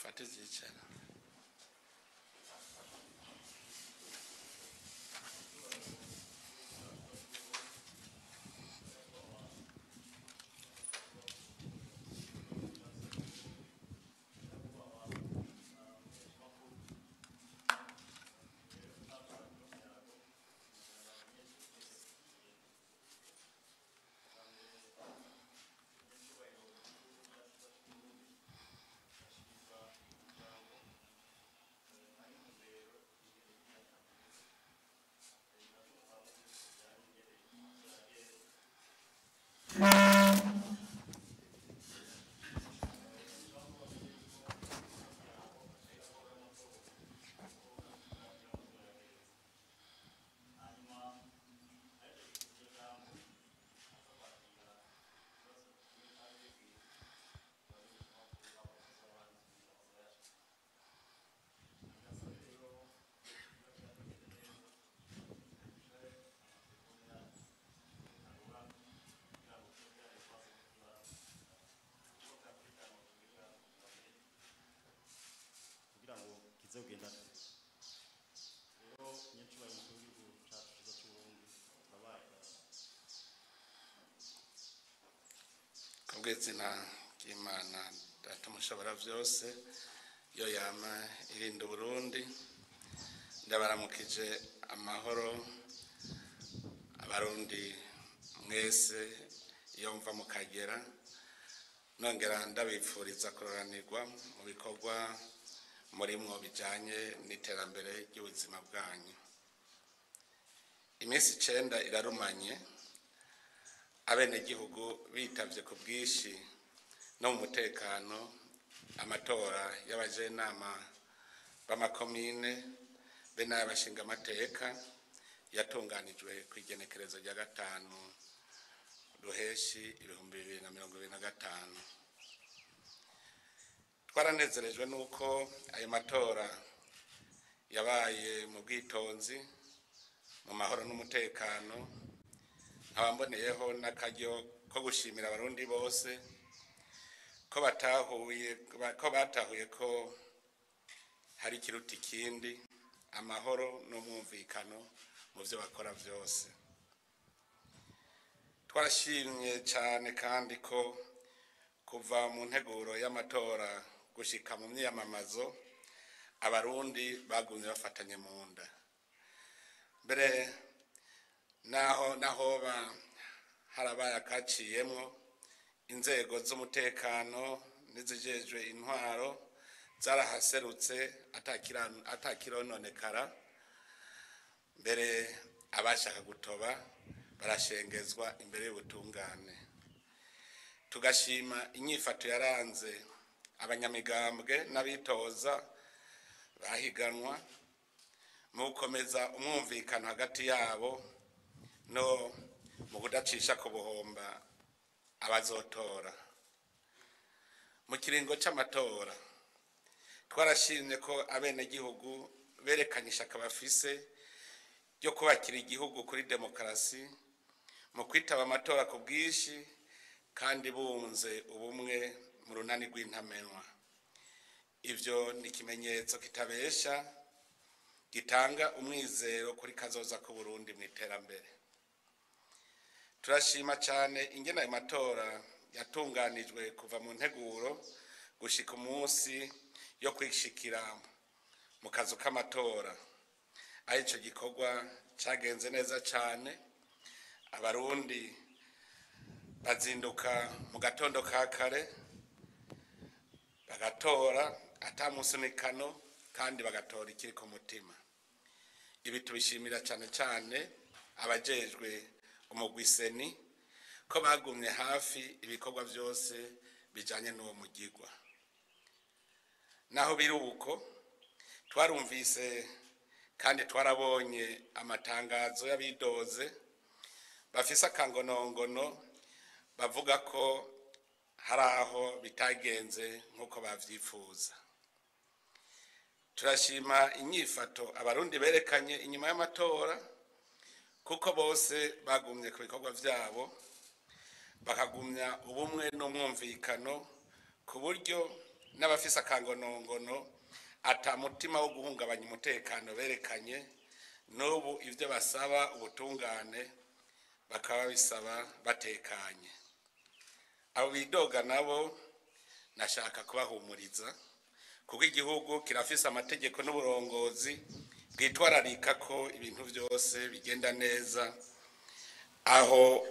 Mufate ivyicaro. Kugira ngo kize kugenda neza. Rero nyencubahiro mukuru w'igihugu cacu ciza c'Uburundi, turabaye ikaze. Kubw'izina ry'Imana Data Mushobora vyose, yo yama irinda Uburundi, ndabaramukije amahoro abarundi mwese iyo mva mukagera, nongera ndabipfuriza kuroranirwa mu bikorwa murimwo bijanye n'iterambere ry'ubuzima bwanyu. Iminsi 9 irarumanye abenegihugu bitavye ku bwinshi no mu mutekano amatora y'abajenama b'amakomine be n'ay'abashingamateka yatunganijwe kw'igenekerezo rya 5 Ruheshi 2025. Twaranezerejwe nuko ayo matora yabaye mu bwitonzi, mu mahoro n'umutekano. Nkaba mboneyeho n'akaryo ko gushimira abarundi bose ko batahuye ko hari ikiruta ikindi, amahoro n'umwumvikano mu vyo bakora vyose. Twarashimye cane kandi ko kuva mu nteguro y'amatora gushika mu myiyamamazo abarundi bagumye bafatanye mu nda. Mbere naho harabaye akaciyemwo, inzego z'umutekano n'izijejwe intwaro zarahaserutse atakirononekara. Mbere abashaka gutoba barashengezwa imbere y'ubutungane. Tugashima inyifato yaranze abanyamigambwe n'abitoza bahiganwa mu gukomeza umwumvikano hagati yabo no mu kudacisha ku buhomba abazotora. Mu kiringo c'amatora twarashimye ko abenegihugu berekanye ishaka bafise ryo kubakira igihugu kuri demokarasi mu kwitaba amatora ku bwinshi kandi bunze ubumwe mu runani rw'intamenwa. Ivyo ni ikimenyetso kitabesha gitanga umwizero kuri kazoza k'u Burundi mu iterambere. Turashima cane ingene ayo matora yatunganijwe kuva mu nteguro gushika umunsi yo kwishikira mu kazu k'amatora. Aho ico gikorwa cagenze neza cane, abarundi bazinduka mu gatondo ka kare bagatora ata musunikano kandi bagatora ikiri ku mutima. Ibi tubishimira cane cane abajejwe umugwi seni ko bagumye hafi ibikorwa vyose bijanye n'uwo mugigwa. Naho biri uko, twarumvise kandi twarabonye amatangazo y'abidoze bafise akangonongono bavuga ko hari aho bitagenze nk'uko bavyifuza. Turashima inyifato abarundi berekanye inyuma y'amatora, kuko bose bagumye ku bikorwa vyabo, bakagumya ubumwe n'umwumvikano ku buryo n'abafise akangonongono ata mutima wo guhungabanya umutekano berekanye. N'ubu ibyo basaba ubutungane bakaba bisaba batekanye. Abo bidoga nabo nashaka kubahumuriza, kuko igihugu kirafise amategeko n'uburongozi bwitwararika ko ibintu byose bigenda neza, aho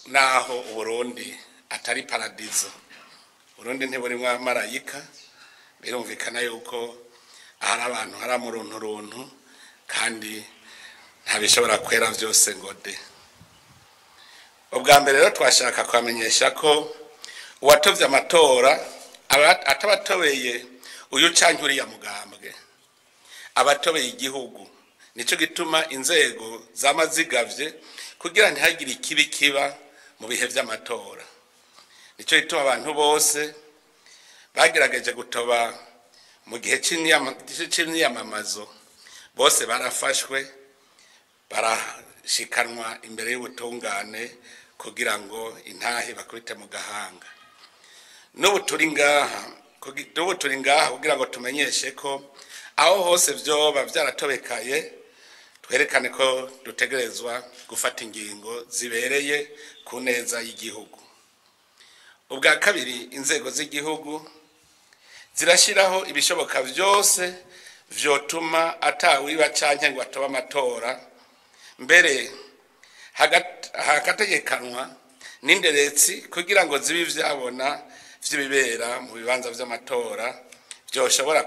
naho Uburundi atari paradizo. Uburundi ntiburimwo abamarayika, birumvikana yuko ahari abantu hari amurunturuntu, kandi ntabishobora kwera vyose ngo de. Ubwa mbere rero twashaka kubamenyesha ko uwatovye amatora atabatobeye uyu canke uriya mugambwe, abatobeye igihugu. Nico gituma inzego zama zigavye kugira ntihagire ikibi kiba mu bihe vy'amatora. Nico gituma abantu bose bagerageje gutoba mu gihe c'imyiyamamazo bose barafashwe, barashikanwa imbere y'ubutungane kugira ngo intahe bakubite mu gahanga. N'ubu turi ngaha kugira ngo tumenyeshe ko aho hose vyoba vyaratobekaye, twerekane ko dutegerezwa gufata ingingo zibereye ku neza y'igihugu. Ubwa kabiri, inzego z'igihugu zirashiraho ibishoboka vyose vyotuma atawiba canke ngo atobe amatora, mbere hagategekanwa n'inderetsi kugira ngo zibe ivyabona vy'ibibera mu bibanza vy'amatora vyoshobora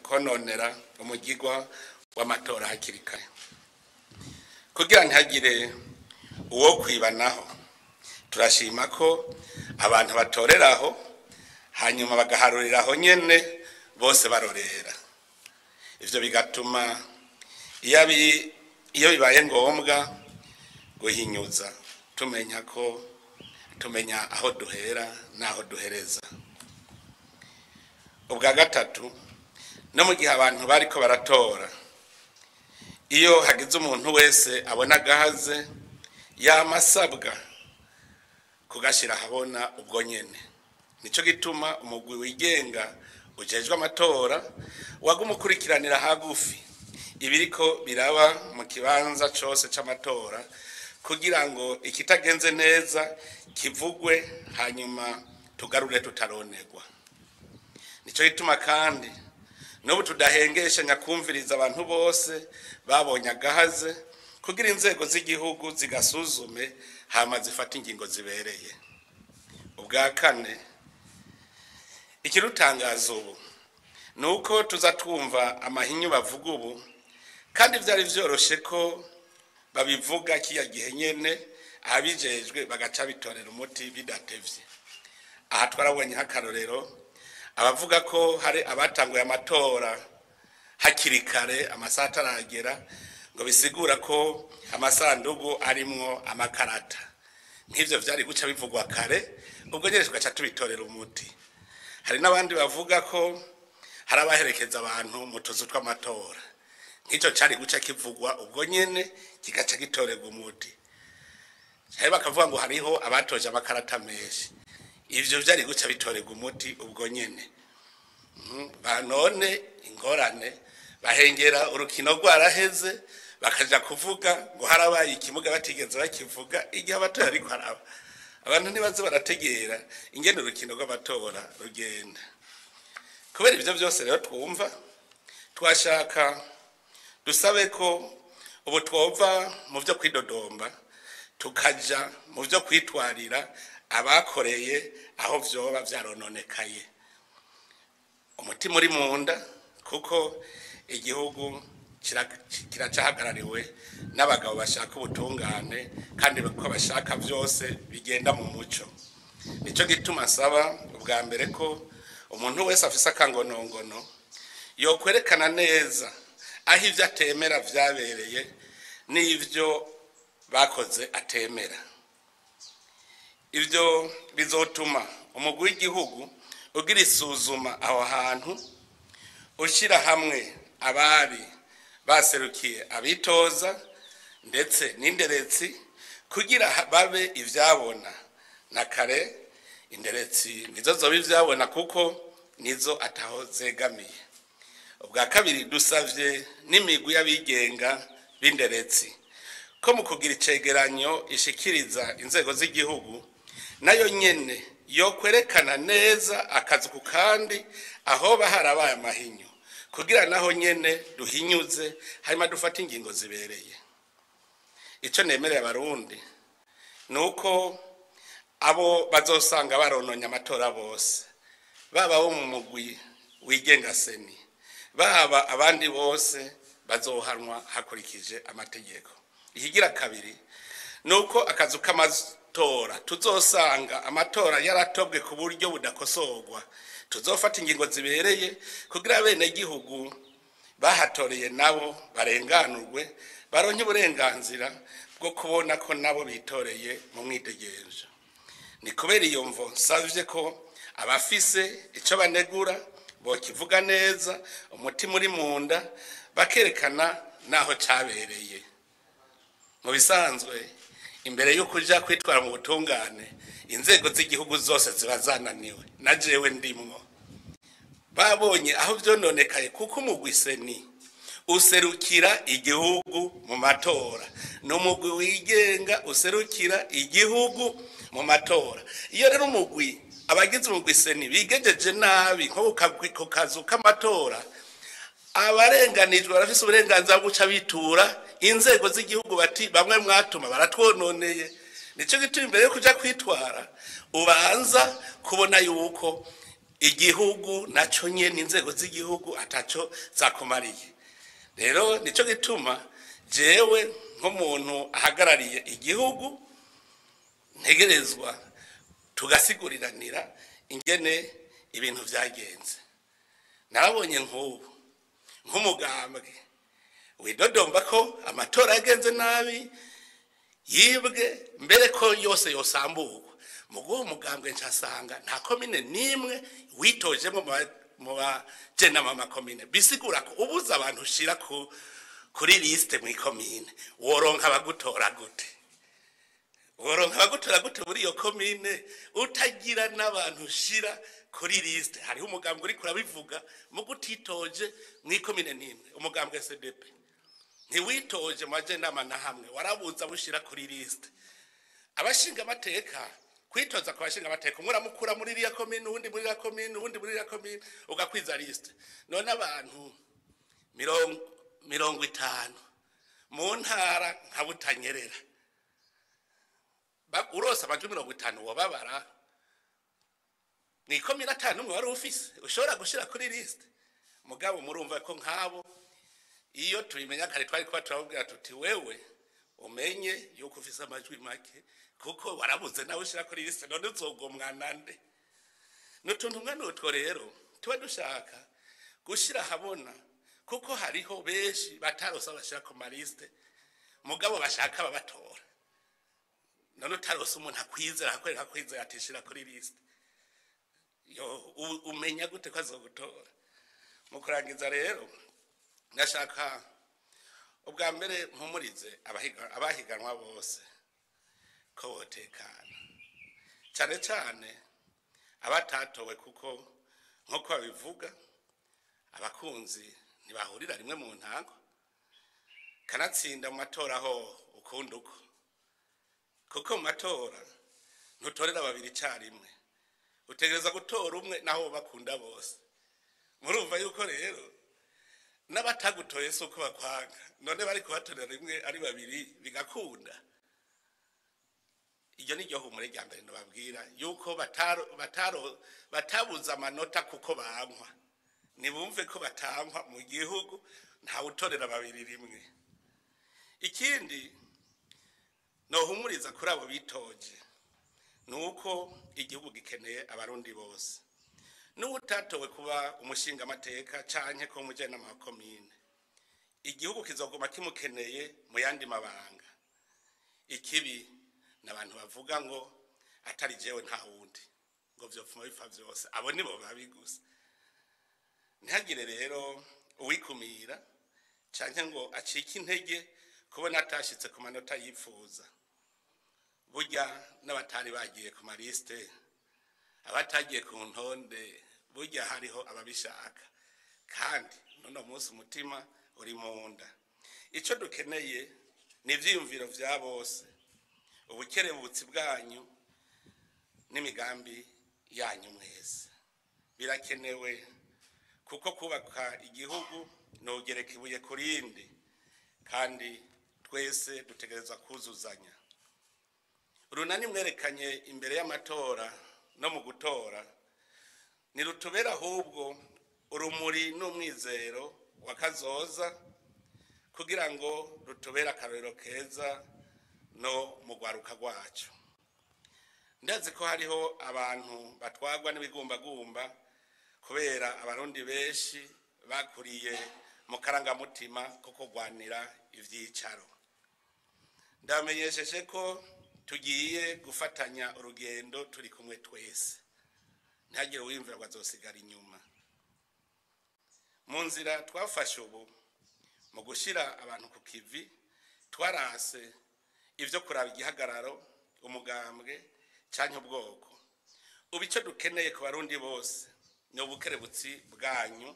kononera umugigwa w'amatora hakiri kare, kugira ntihagire uwo kwibanaho. Turashima ko abantu batoreraho hanyuma bagaharuriraho nyene bose barorera. Ivyo bigatuma iyo bibaye ngombwa guhinyuza tumenya aho duhera n'aho duhereza. Ubwa gatatu, no mu gihe abantu bariko baratora, iyo hagize umuntu wese abona agahaze yamasabwa kugashira ahabona ubwo nyene. Nico gituma umugwi wigenga ujejwe amatora waguma ukurikiranira hagufi ibiriko biraba mu kibanza cose c'amatora, kugira ngo ikitagenze neza kivugwe hanyuma tugarure tutaronerwa. Nico gituma kandi n'ubu tudahengesha nyakumviriza abantu bose babonye agahaze, kugira inzego z'igihugu zigasuzume hama zifate ingingo zibereye. Ubwa kane, ikirutangaza ubu nuko tuza twumva amahinyu bavuga ubu, kandi vyari vyoroshe ko babivuga kiya gihe nyene, abijejwe bagaca bitorera umuti bidatevye. Aha twarabonye nk'akarorero abavuga ko hari abatanguye amatora hakiri kare amasaha ataragera, ngo bisigura ko amasandugu arimwo amakarata. Nk'ivyo vyari guca bivugwa kare, ubwo nyene tugaca tubitorera umuti. Hari n'abandi bavuga ko hari abaherekeza abantu mu tuzu tw'amatora, nk'ico cari guca kivugwa ubwo nyene kigaca gitorerwa umuti. Hari bakavuga ngo hariho abatoje amakarata menshi, ivyo vyari guca bitorerwa umuti ubwo nyene. None ingorane bahengera urukino rwaraheze, bakaja kuvuga ngo harabaye ikimuga batigeze bakivuga igihe amatora ariko araba. Abantu ntibaze barategera ingene urukino rw'amatora rugenda. Kubera ivyo vyose rero twumva, twashaka dusabe ko ubu twova mu vyo kwidodomba tukaja mu vyo kwitwarira abakoreye aho vyoba vyarononekaye. Umutima uri munda, kuko igihugu kiracahagarariwe n'abagabo bashaka ubutungane, kandi ko bashaka vyose bigenda mu muco. Nico gituma nsaba ubwa mbere ko umuntu wese afise akangonongono yokwerekana neza aho ivyo atemera vyabereye n'ivyo bakoze atemera. Ivyo bizotuma umugwi w'igihugu ugira isuzuma aho hantu, ushira hamwe abari baserukiye abitoza ndetse n'inderetsi, kugira babe ivyabona na kare Inderetsi nizo zoba ivyabona kuko nizo ataho zegamiye. Ubwa kabiri, dusavye n'imigwi y'abigenga b'inderetsi ko mu kugira icegeranyo ishikiriza inzego z'igihugu, nayo nyene yo kwerekana neza akazu ku kandi ahoba harabaye amahinyu, kugira naho nyene duhinyuze hanyuma dufate ingingo zibereye. Ico nemereye Abarundi ni uko abo bazosanga barononye amatora bose, baba bo mu mugwi wigenga CENI, baba abandi bose, bazohanwa hakurikije amategeko. Ikigira kabiri ni uko akazu k'amatora tuzosanga amatora yaratobwe ku buryo budakosorwa, tuzofata ingingo zibereye kugira abenegihugu bahatoreye nabo barenganurwe, baronke uburenganzira bwo kubona ko nabo bitoreye mu mwidegenjo. Ni kubera iyo mvo nsavye ko abafise ico banegura bokivuga neza umutima uri mu nda, bakerekana naho cabereye. Mu bisanzwe, imbere yo kuja kwitwara mu butungane, inzego z'igihugu zose ziba zananiwe, na jewe ndimwo, babonye aho vyononekaye, kuko umugwi CENI userukira igihugu mu matora, ni umugwi wigenga userukira igihugu mu matora. Iyo rero umugwi, abagize umugwi CENI bigejeje nabi nko ku kazu k'amatora, abarenganijwe barafise uburenganzira bwo guca bitura inzego z'igihugu bati: "Bamwe mwatuma baratwononeye." Nico gituma imbere yo kuja kwitwara ubanza kubona yuko igihugu naco nyene, inzego z'igihugu ataco zakumariye. Rero nico gituma jewe nk'umuntu ahagarariye igihugu ntegerezwa tugasiguriranira ingene ibintu vyagenze. Narabonye nk'ubu nk'umugambwe widodomba ko amatora yagenze nabi, yibwe, mbere ko yose yosamburwa. Mu guwo mugambwe ncasanga nta komine n'imwe witojemo mu bajenama makomine. Bisigura ko ubuze abantu ushira kuri liste mw'ikomine, woronka abagutora gute? Woronka abagutora gute muri iyo komine utagira n'abantu ushira kuri liste? Hariho umugambwe uriko urabivuga mu gutitoje mw'ikomine n'imwe. Umugambwe SDP ntiwitoje mu bajenama na hamwe, warabuza bushira kuri liste. Abashinga amateka, kwitoza ku bashinga amateka, umwe uramukura muri iriya komine, uwundi muri iriya komine, uwundi muri iriya komine, ugakwiza liste. None abantu 50 mu ntara nka Butanyerera, urose amajwi 50 wobabara mw'ikomine atanu umwe wari ufise ushobora gushira kuri liste. Mugabo murumva ko nk'abo iyo tubimenya kare twari kuba turababwira tuti: "Wewe umenye yuko ufise amajwi make kuko warabuze nawe ushira kuri liste, none uzogomwa nande?" N'utuntu mwe n'utwo rero tuba dushaka gushira ahabona, kuko hariho benshi batarose bashira ku maliste mugabo bashaka babatora. None utarose umuntu akwizera, akwereka akwizera atishira kuri liste, yo umenya gute ko azogutora? Mu kurangiza rero, ndashaka ubwa mbere mpumurize abahiganwa bose ko botekana, cyane cyane abatatowe, kuko nk'uko babivuga, abakunzi ntibahurira rimwe mu ntango. Kanatsinda mu matora aho ukunda uko, kuko mu matora ntutorera babiri icyarimwe, utegereza gutora umwe naho bakunda bose. Murumva yuko rero n'abatagutoye si uko bakwanga. None bari kubatorera rimwe ari babiri bigakunda? Iryo ni ryo humure rya mbere nababwira, yuko batabuze amanota kuko bankwa. Nibumve ko batankwa, mu gihugu ntawutorera babiri rimwe. Ikindi nohumuriza kuri abo bitoje ni uko igihugu gikeneye Abarundi bose. N'uwutatowe kuba umushingamateka canke ko umujyanama wa komine, igihugu kizoguma kimukeneye mu yandi mabanga. Ikibi ni abantu bavuga ngo atari jewe nta wundi, ngo vyopfuma bipfa vyose. Abo nibo babi gusa. Ntihagire rero uwikumira canke ngo acike intege kubona atashitse ku manota yifuza. Burya n'abatari bagiye ku maliste. Abatagiye ku ntonde burya hariho ababishaka, kandi n'uno munsi umutima uri mu nda. Icyo dukeneye ni ibyiyumviro bya bose, ubukerebutsi bwanyu n'imigambi yanyu mwese birakenewe, kuko kubaka igihugu ni ugereka ibuye ku rindi, kandi twese dutegereza kuzuzanya. Urunani mwerekanye imbere y'amatora no mu gutora ntirutubera ahubwo urumuri n'umwizero wa kazoza, kugira ngo rutubere akarorero keza no mu rwaruka rwacu. Ndazi ko hariho abantu batwagwa n'ibigumbagumba kubera Abarundi benshi bakuriye mu karangamutima ko kurwanira ivyicaro. Ndamenyesheje ko tugiye gufatanya urugendo turi kumwe twese, ntihagire uwiyumvira ngo azosigara inyuma. Mu nzira twafashe ubu mu gushira abantu ku kivi, twarase ivyo kuraba igihagararo, umugambwe canke ubwoko. Ubu ico dukeneye ku Barundi bose ni ubukerebutsi bwanyu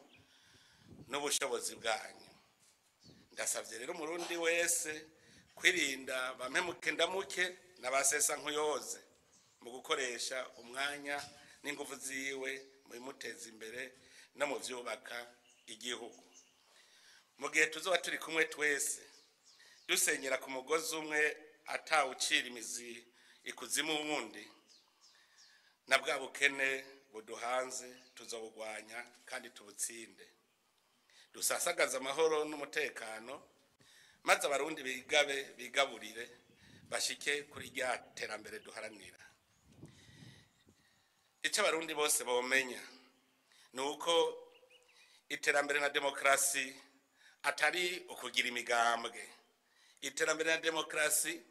n'ubushobozi bwanyu. Ndasavye rero Umurundi wese kwirinda bampemuke ndamuke n'abasesa nkuyoze mu gukoresha umwanya n'inguvu ziwe mu bimuteza imbere no mu vyubaka igihugu. Mu gihe tuzoba turi kumwe twese dusenyera ku mugozi umwe atawucira imizi ikuzimu wundi, na bwa bukene buduhanze tuzobugwanya kandi tubutsinde. Dusasagaze amahoro n'umutekano, maze Abarundi bigabe bigaburire bashike kuri rya terambere duharanira. Icyo Abarundi bose bomenya ni uko iterambere na demokarasi atari ukugira imigambwe. Iterambere na demokarasi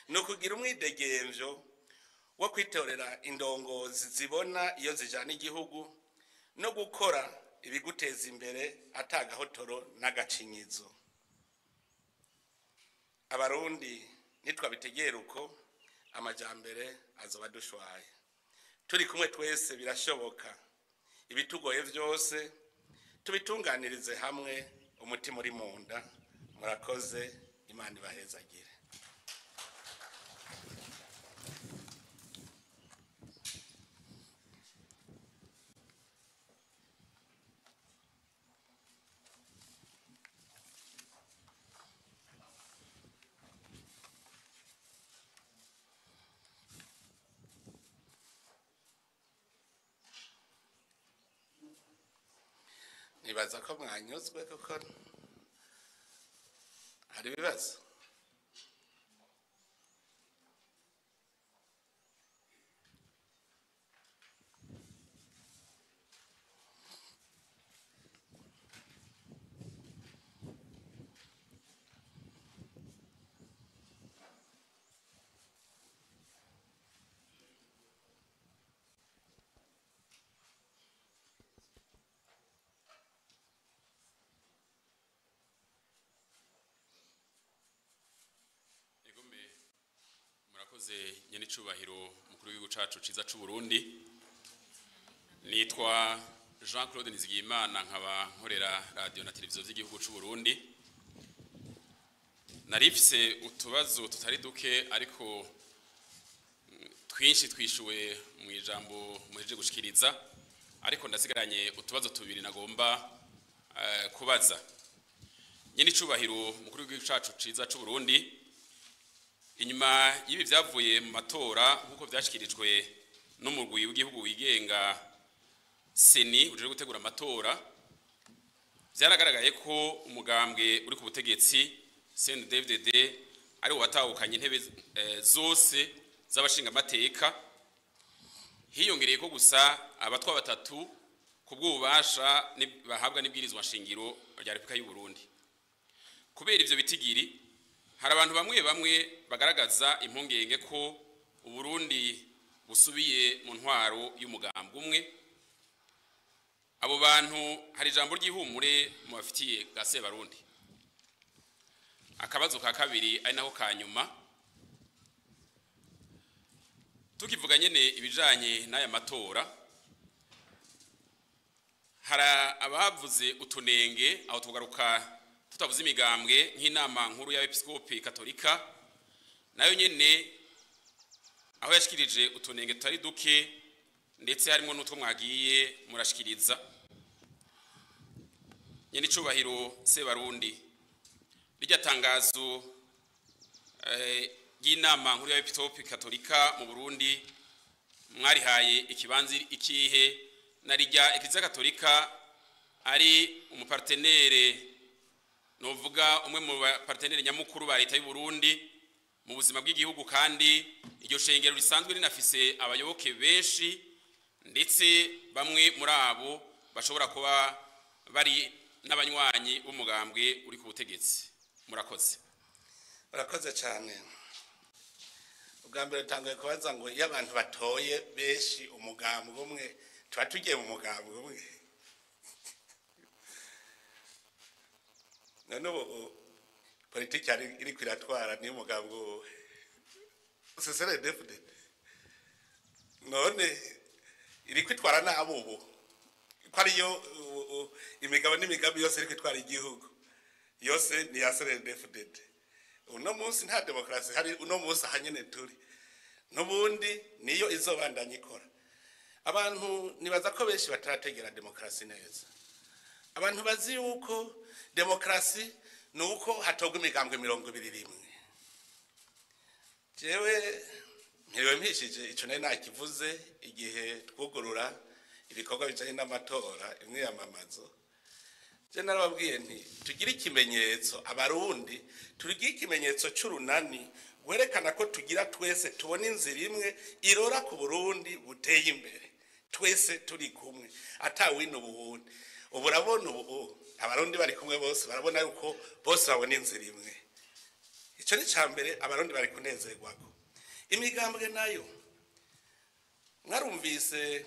ni ukugira umwidegemvyo wo kwitorera indongozi zibona iyo zijana igihugu no gukora ibiguteza imbere atagahotoro n'agacinyizo. Abarundi nitwabitegera uko amajambere azoba dushwaye. Turi kumwe twese birashoboka. Ibitugoye vyose tubitunganirize hamwe, umutima uri mu nda. Murakoze, Imana ibahezagire. Nibaza ko mwanyuzwe kuko hari ibibazo. Murakoze nyenicubahiro mukuru w'igihugu cacu ciza c'u Burundi. Nitwa Jean Claude Nizigiyimana, nkaba nkorera radio na televiziyo vy'igihugu c'u Burundi. Narifise utubazo tutari duke, ariko twinshi twishuwe mu ijambo muhejeje gushikiriza, ariko ndasigaranye utubazo tubiri nagomba kubaza. Nyenicubahiro mukuru w'igihugu cacu ciza c'u Burundi, inyuma y'ibi vyavuye mu matora nkuko vyashikirijwe n'umurwi w'igihugu wigenga CENI uje gutegura amatora, vyaragaragaye ko umugambwe uri ku butegetsi CNDD-FDD ari watahukanye intebe zose z'abashinga amateka, hiyongereye ko gusa abatwa batatu ku bw'ububasha bahabwa n'ibwirizwa nshingiro rya Repubulika y'u Burundi. Kubera ivyo bitigiri, hari abantu bamwe bamwe bagaragaza impungenge ko Uburundi busubiye mu ntwaro y'umugambwe umwe. Abo bantu hari ijambo ry'ihumure mu bafitiye ga Sebarundi. Akabazo ka kabiri ari nako ka nyuma, Tukivuga nyene ibijanye n'aya matora, hari abavuze utunenge, aho tugaruka tutavuze imigambwe, nk'inama nkuru y'abepiskopi katolika nayo nyene aho yashikirije utunenge tutari duke, ndetse harimo n'utwo mwagiye murashikiriza. Nyene icubahiro Sebarundi, rirya tangazo ry'inama nkuru y'abepiskopi katolika mu Burundi mwarihaye ikibanza ikihe, na rirya Eklezia katolika ari umupartenere, novuga umwe mu bapartenere nyamukuru ba leta y'u Burundi mu buzima bw'igihugu, kandi iryo shengero risanzwe rinafise abayoboke benshi, ndetse bamwe muri abo bashobora kuba bari n'abanywanyi b'umugambwe uri ku butegetsi? Murakoze. Urakoze cyane. Ubwa mbere utanguye kubaza ngo iyo abantu batoye benshi umugambwe umwe, tuba tugiye mu mugambwe umwe. None ubu politiki iriko iratwara ni umugambwe uwuhe? CNDD-FDD. None iriko itwara nabi ubu ko ariyo imigabo n'imigambi yose iriko itwara igihugu yose ni ya CNDD-FDD. Uno munsi nta demokarasi hari, uno munsi ahanyene turi n'ubundi niyo izobandanya ikora. Abantu nibaza ko benshi batarategera demokarasi neza. Abantu bazi yuko demokarasi ni uko hatogwa imigambwe 21. Jewe mpiriwe mpishije, ico nari nakivuze igihe twugurura ibikorwa bijanye n'amatora, imyiyamamazo. Je narababwiye nti tugire ikimenyetso, abarundi tugire ikimenyetso c'urunani gwerekana ko tugira twese tubona inzira imwe irora ku Burundi buteye imbere, twese turi kumwe atawina ubuwundi. Ubu urabona ubu abarundi bari kumwe bose, barabona yuko bose babona inzira imwe. Ico ni ca mbere abarundi bari kunezerwako. Imigambwe nayo mwarumvise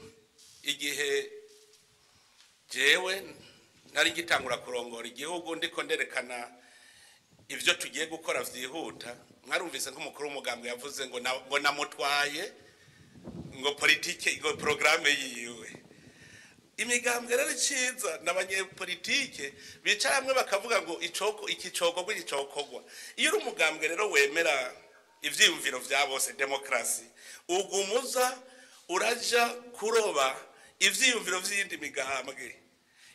igihe jewe nari ngitangura kurongora igihugu, ndiko nderekana ivyo tugiye gukora vyihuta, mwarumvise nk'umukuru w'umugambwe yavuze ngo ngo namutwaye ngo politike ngo programme yiwe. Imigambwe rero iciza n'abanyepolitike bicara hamwe bakavuga ngo icoko iki cokogwa iki cokogwa. Iyo uri umugambwe rero wemera ivyiyumviro vya bose, demokrasi, ugumuza uraja kuroba ivyiyumviro vy'iyindi migambwe,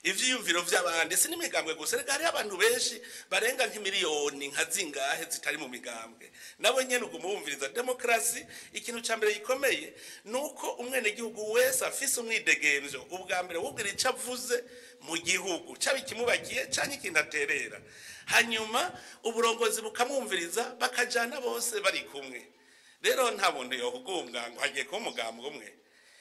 ivyiyumviro vy'abandi. Si n'imigambwe gusa, reka hariho abantu benshi barenga nk'imiliyoni nka zingahe zitari mu migambwe, nabo nyene uguma wumviriza. Demokrasi ikintu ca mbere gikomeye nuko umwenegihugu wese afise umwidegemvyo, ubwa mbere wubwira ico avuze mu gihugu, caba ikimubakiye canke ikintu aterera, hanyuma uburongozi bukamwumviriza, bakajana bose bari kumwe. Rero nta muntu yohugumbwa ngo hagiye kuba umugambwe umwe.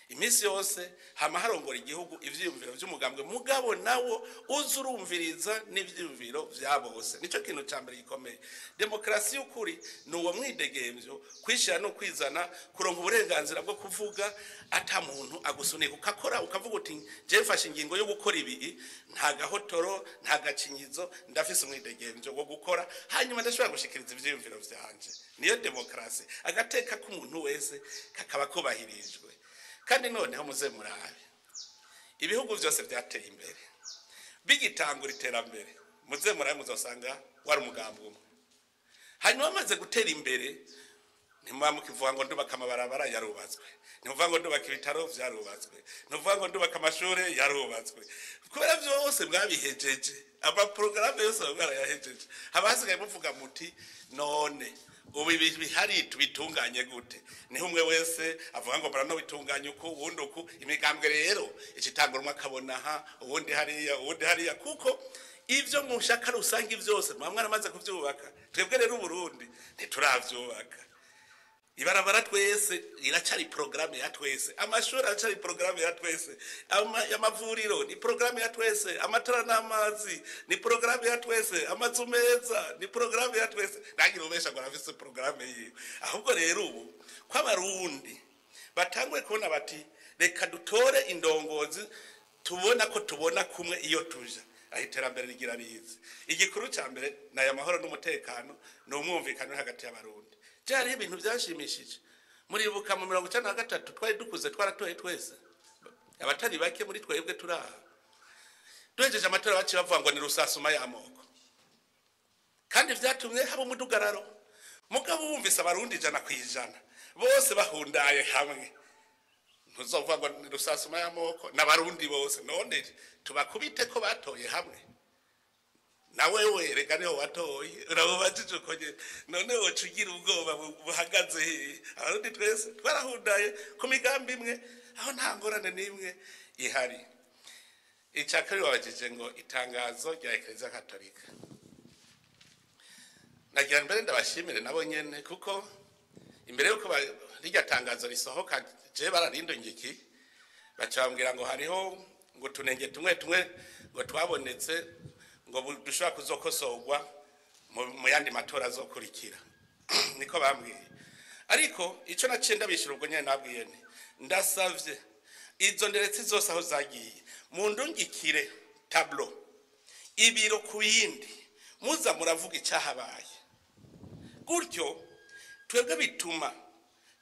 Iminsi yose hama harongora igihugu ivyiyumviro vy'umugambwe, mugabo nawo uza urumviriza n'ivyiyumviro vya bose. Nico kintu ca mbere gikomeye. Demokarasi y'ukuri ni uwo mwidegemvyo, kwishira no kwizana, kuronka uburenganzira bwo kuvuga ata muntu agusunika, ukakora ukavuga uti je mfashe ingingo yo gukora ibi, nta gahotoro nta gacinyizo, ndafise umwidegemvyo wo gukora, hanyuma ndashobora gushikiriza ivyiyumviro vyanje. Niyo demokarasi, agateka k'umuntu wese kakaba kubahirijwe. Kandi noneho muze murabe ibihugu vyose vyateye imbere bigitangura iterambere, muze murabe muzosanga wari umugambi umwe. Hanyuma bamaze gutera imbere, ntimuba mukivuga ngo ndubaka amabarabara, yarubatswe, ntimuvuga ngo ndubaka ibitaro, vyarubatswe, ntimuvuga ngo ndubaka amashure, yarubatswe, kubera vyose mwabihejeje, amaporogaramu yose mwarayahejeje. Haba hasigaye muvuga muti none ubu ibi bihari tubitunganye gute? Niho umwe wese avuga ngo murano bitunganye uku, uwundi uku. Imigambwe rero icitangura umwe akabona aha, uwundi hariya, uwundi hariya, kuko ivyo mushaka rusange vyose muba mwaramaze kuvyubaka. Twebwe rero Uburundi ntituravyubaka. Ibarabara twese iracari programme ya twese, amashuri aracari programme ya twese, amavuriro ni programme ya twese, amatara n'amazi ni programme ya twese, amazu meza ni programme ya twese. Ntagira ubesha ngo arafise programme yiwe. Ahubwo rero ubu ko abarundi batanguye kubona bati reka dutore indongozi tubona ko tubona kumwe iyo tuja, aho iterambere rigira rize. Igikuru ca mbere ni aya mahoro n'umutekano, ni umwumvikano hagati y'abarundi. Byari ibintu byashimishije. Muribuka mu 93 twari dukuze, twaratoye twese, abatari bake muri twebwe turaha. Duhejeje amatora baciye bavuga ngo ni rusasuma y'amoko, kandi vyatumye haba umudugararo. Mugabo wumvise Abarundi 100% bose bahundaye hamwe, ntuzovuga ngo ni rusasuma y'amoko n'Abarundi bose. None tubakubite ko batoye hamwe? Na wewe reka niho watoye, urabubajije uko nyene. None woca ugira ubwoba buhagaze hehe? Abarundi twese twarahundaye ku migambi imwe, aho nta ngorane n'imwe ihari. Icya kabiri wabajije ngo itangazo rya Eklezia Katolika. Nagira mbere ndabashimire nabo nyene, kuko imbere yuko rirya tangazo risohoka, je bararindungiki baca bambwira ngo hariho ngo utunenge tumwe tumwe ngo twabonetse, ngo dushobora kuzokosorwa mu yandi matora azokurikira. Niko bambwiye. Ariko ico naciye ndabishura ubwo nyene, nabwiye nti ndasavye izo nderetsi zose aho zagiye mundungikire tableau, ibiro ku yindi, muza muravuga icyahabaye. Gutyo twebwe bituma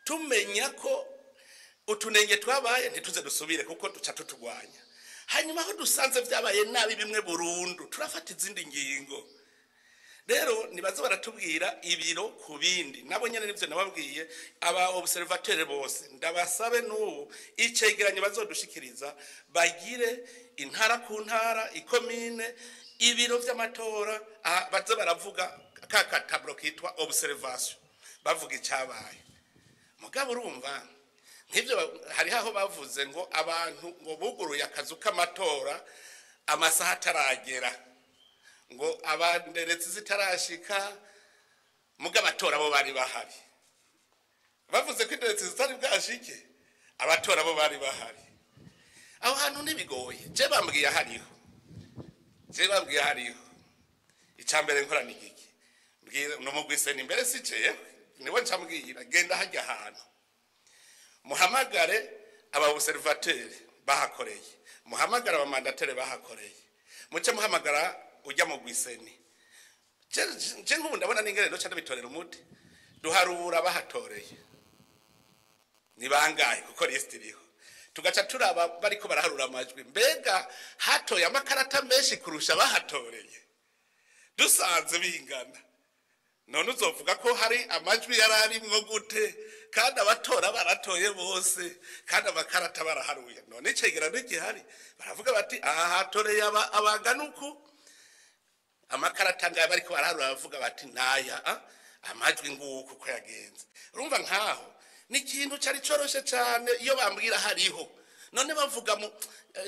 tumenya ko utunenge twabaye, ntituze dusubire, kuko duca tutugwanya. Hanyuma aho dusanze byabaye nabi bimwe burundu, turafata izindi ngingo. Rero nibaze baratubwira ibiro ku bindi. Nabo nyene nivyo nababwiye, aba observateur bose ndabasabe n'ubu icegeranyo bazodushikiriza bagire intara ku ntara, ikomine, ibiro vy'amatora, baze baravuga ka katablo kitwa observation, bavuga icabaye. Mugabo urumva nk'ivyo hariho aho bavuze ngo abantu ngo buguruye akazu k'amatora amasaha ataragera, ngo abanderetse zitarashika, muga abatora bo bari bahari. Bavuze ko inderetse zitari bwashike, abatora bo bari bahari. Aho hantu ntibigoye, je bambwiye hariho, je bambwiye hariho. Icambere nkora ni igiki? Mbwira numugwise ni imbere, si jewe niwe ncambwira genda hajya ahantu muhamagare aba observateur bahakoreye, muhamagare aba mandataire bahakoreye, muce muhamagara ujya mu gwiseni. Je nk'ubu ndabona n'ingene ndoca ndabitorera umuti. Duharura bahatoreye ni bangahe, kuko liste iriho, tugaca turaba bariko baraharura amajwi, mbega hatoye amakarata menshi kurusha bahatoreye? Dusanze bingana, none uzovuga ko hari amajwi yari arimwo gute kandi abatora baratoye bose kandi amakarata baraharuye? None icegeranyo gihari, baravuga bati aha hatoreye abangana uku, amakarata ngaya, bariko baraharura bavuga bati naya amajwi nguku uko yagenze. Urumva nkaho ni ikintu cari coroshe cane iyo bambwira hariho. None bavuga mu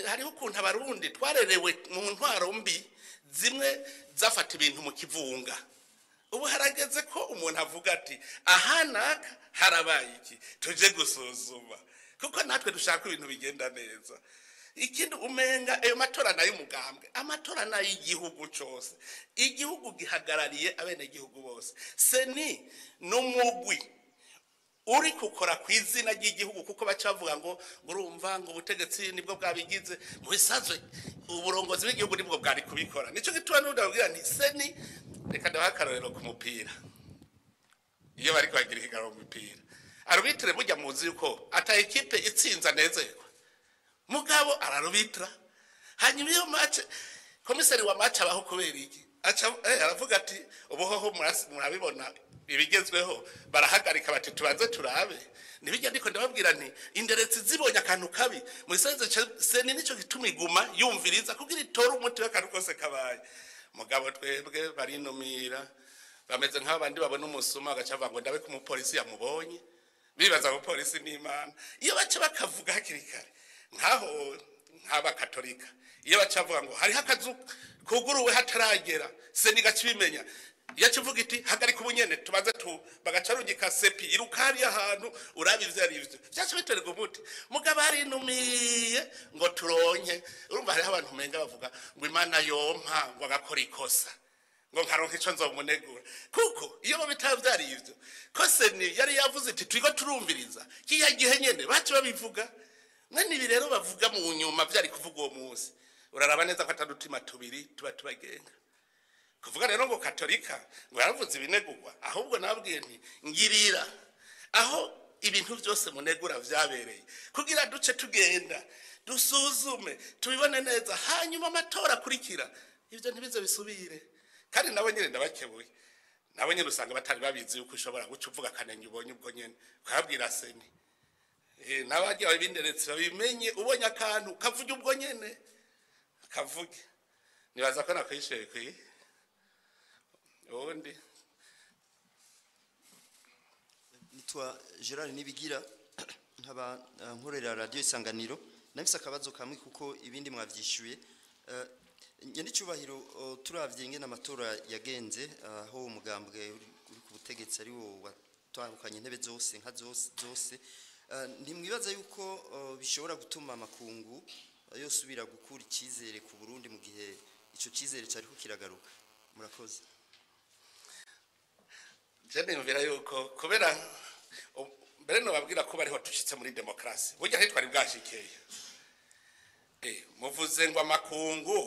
hariho ukuntu Abarundi twarerewe mu ntwaro mbi zimwe zafata ibintu mu kivunga. Ubu harageze ko umuntu avuga ati aha naka harabaye iki, tuje gusuzuma, kuko natwe dushaka ibintu bigenda neza. Ikindi umenga ayo matora nayo umugambwe, amatora nayo igihugu cose, igihugu gihagarariye abenegihugu bose. CENI n'umugwi uri gukora ku izina ry'igihugu, kuko baca bavuga ngo urumva ngo ubutegetsi nibwo bwabigize. Mu bisanzwe uburongozi bw'igihugu nibwo bwari kubikora. Nico gituma n'ubundi babwira nti CENI, reka ndabaha akarorero ku mupira. Iyo bariko bagira ihiganwa mu mupira, arbitre burya muzi yuko ata ekipe itsinze anezerwa, mugabo ararubitra. Hanyuma iyo match, komiseri wa match abaho kubera iki? Aca aravuga ati ubuhoho murabibona ibigezweho, barahagarika bati tubanze turabe. Nibijya ndiko ndababwira nti inderetsi zibonye akantu kabi mu isanze, CENI nico gituma iguma yumviriza kugira itore umuti w'akantu kose kabaye. Mugabo twebwe barinumira, bameze nk'abandi babona umusuma bagaca bavuga ngo ndabe ko umupolisi yamubonye, bibaza ngo polisi n'Imana. Iyo baca bakavuga hakiri kare, nkaho nk'abakatolika, iyo baca bavuga ngo hariho akazu kuguruwe hataragera, CENI gaca ibimenya, iyo kivuga iti hagarika ubunyene tubanze tu, bagaca rungika CEPI iruka hariya ahantu urabe ivyo ari vyo, vyaca bitorerwa umuti. Mugabo arinumiye ngo turonke. Urumva hariho abantu umenga bavuga ngo Imana yompa ngo agakora ikosa ngo nkaronka ico nzomunegura, kuko iyo bo bitaba vyari ivyo ko CENI yari yavuze iti turiko turumviriza, kiya gihe nyene baca babivuga. Mwene ibi rero bavuga mu nyuma vyari kuvuga uwo munsi. Uraraba neza ko atadutima tubiri tuba tubagenga. Kuvuga rero ngo katolika ngo yaravuze ibinegurwa, ahubwo nababwiye nti ngirira aho. ibintu byose munegura vyabereye, kugira duce tugenda dusuzume tubibone neza, hanyuma amatora akurikira ivyo ntibize bisubire. Kandi nabo nyene ndabakebuye, nabo nyene usanga batari babizi yuko ushobora guca uvuga akanenge ubonye ubwo nyene ukababwira CENI. N'abagiye babinderetse babimenye, ubonye akantu kavuge ubwo nyene kavuge. Nibaza ko nakwishuye bikwiye. Ubundi Nitwa Gerard Nibigira, nkaba nkorera Radio Isanganiro. Nafise akabazo kamwe kuko ibindi mwavyishuye. Nyene cyubahiro, turavye ingene amatora yagenze, aho umugambwe uri ku butegetsi ari wo watahukanye intebe zose nka zose zose, ntimwibaza yuko bishobora gutuma amakungu yosubira gukura icyizere ku Burundi mu gihe ico cyizere cyariko kiragaruka? Murakoze. Je niyumvira yuko kubera mbere nobabwira ko bariho dushitse muri demokarasi, burya ntitwari bwashikeye. Muvuze ngo amakungu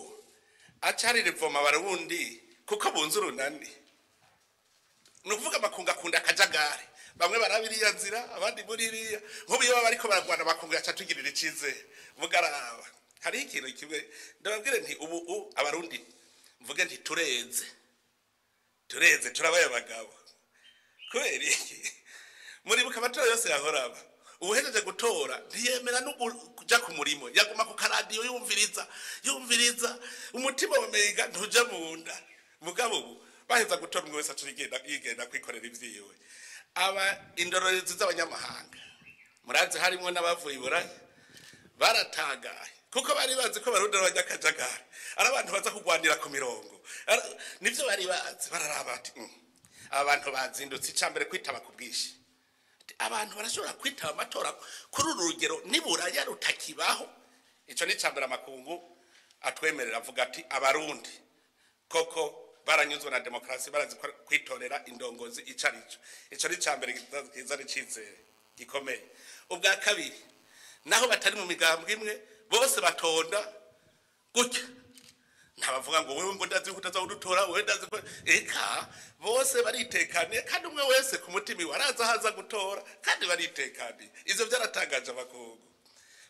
acarira ivoma abarundi kuko bunze urunani, ni ukuvuga amakungu akunda akajagari, bamwe baraba iriya nzira abandi muri iriya. Nk'ubu iyo baba bariko baragwana, amakungu yaca atugirira icizere. Mugaraba hariho ikintu kimwe ndababwire nti ubu abarundi mvuge nti tureze, tureze, turabaye abagabo. Kubera iki? Muribuka amatora yose yahoraba, uwuhejeje gutora ntiyemera no kuja ku murimo, yaguma ku karadiyo yumviriza yumviriza, umutima wamenga ntuja mu nda. Mugabo ubu baheza gutora, umwe wese aca yigenda kwikorera ivyiwe. Aba indorerezi z'abanyamahanga, murazi harimwo n'abavuye i Buraya, baratangaye kuko bari bazi ko barundi ari abanyakajagari, ari abantu baza kugwanira ku mirongo. Nivyo bari bazi. Bararaba bati: Aba bantu bazindutse." Icambere, kwitaba ku bwinshi. Ati, abantu barashobora kwitaba amatora kuri uru rugero niburaya rutakibaho. Ico ni icambere amakungu atwemerera, avuga ati abarundi koko baranyuzwe na demokarasi, barazi kwitorera indongozi ico arico. Ico ni icambere kizana icizere gikomeye. Ubwa kabiri, naho batari mu migambwe imwe, bose batonda gutya, ntabavuga ngo wewe ngo ndazi ko utaza kudutora, wewe ndazi ko, eka bose baritekaniye, kandi umwe wese ku mutima iwe araza ahaza gutora kandi baritekaniye. Ivyo byaratangaje abakungu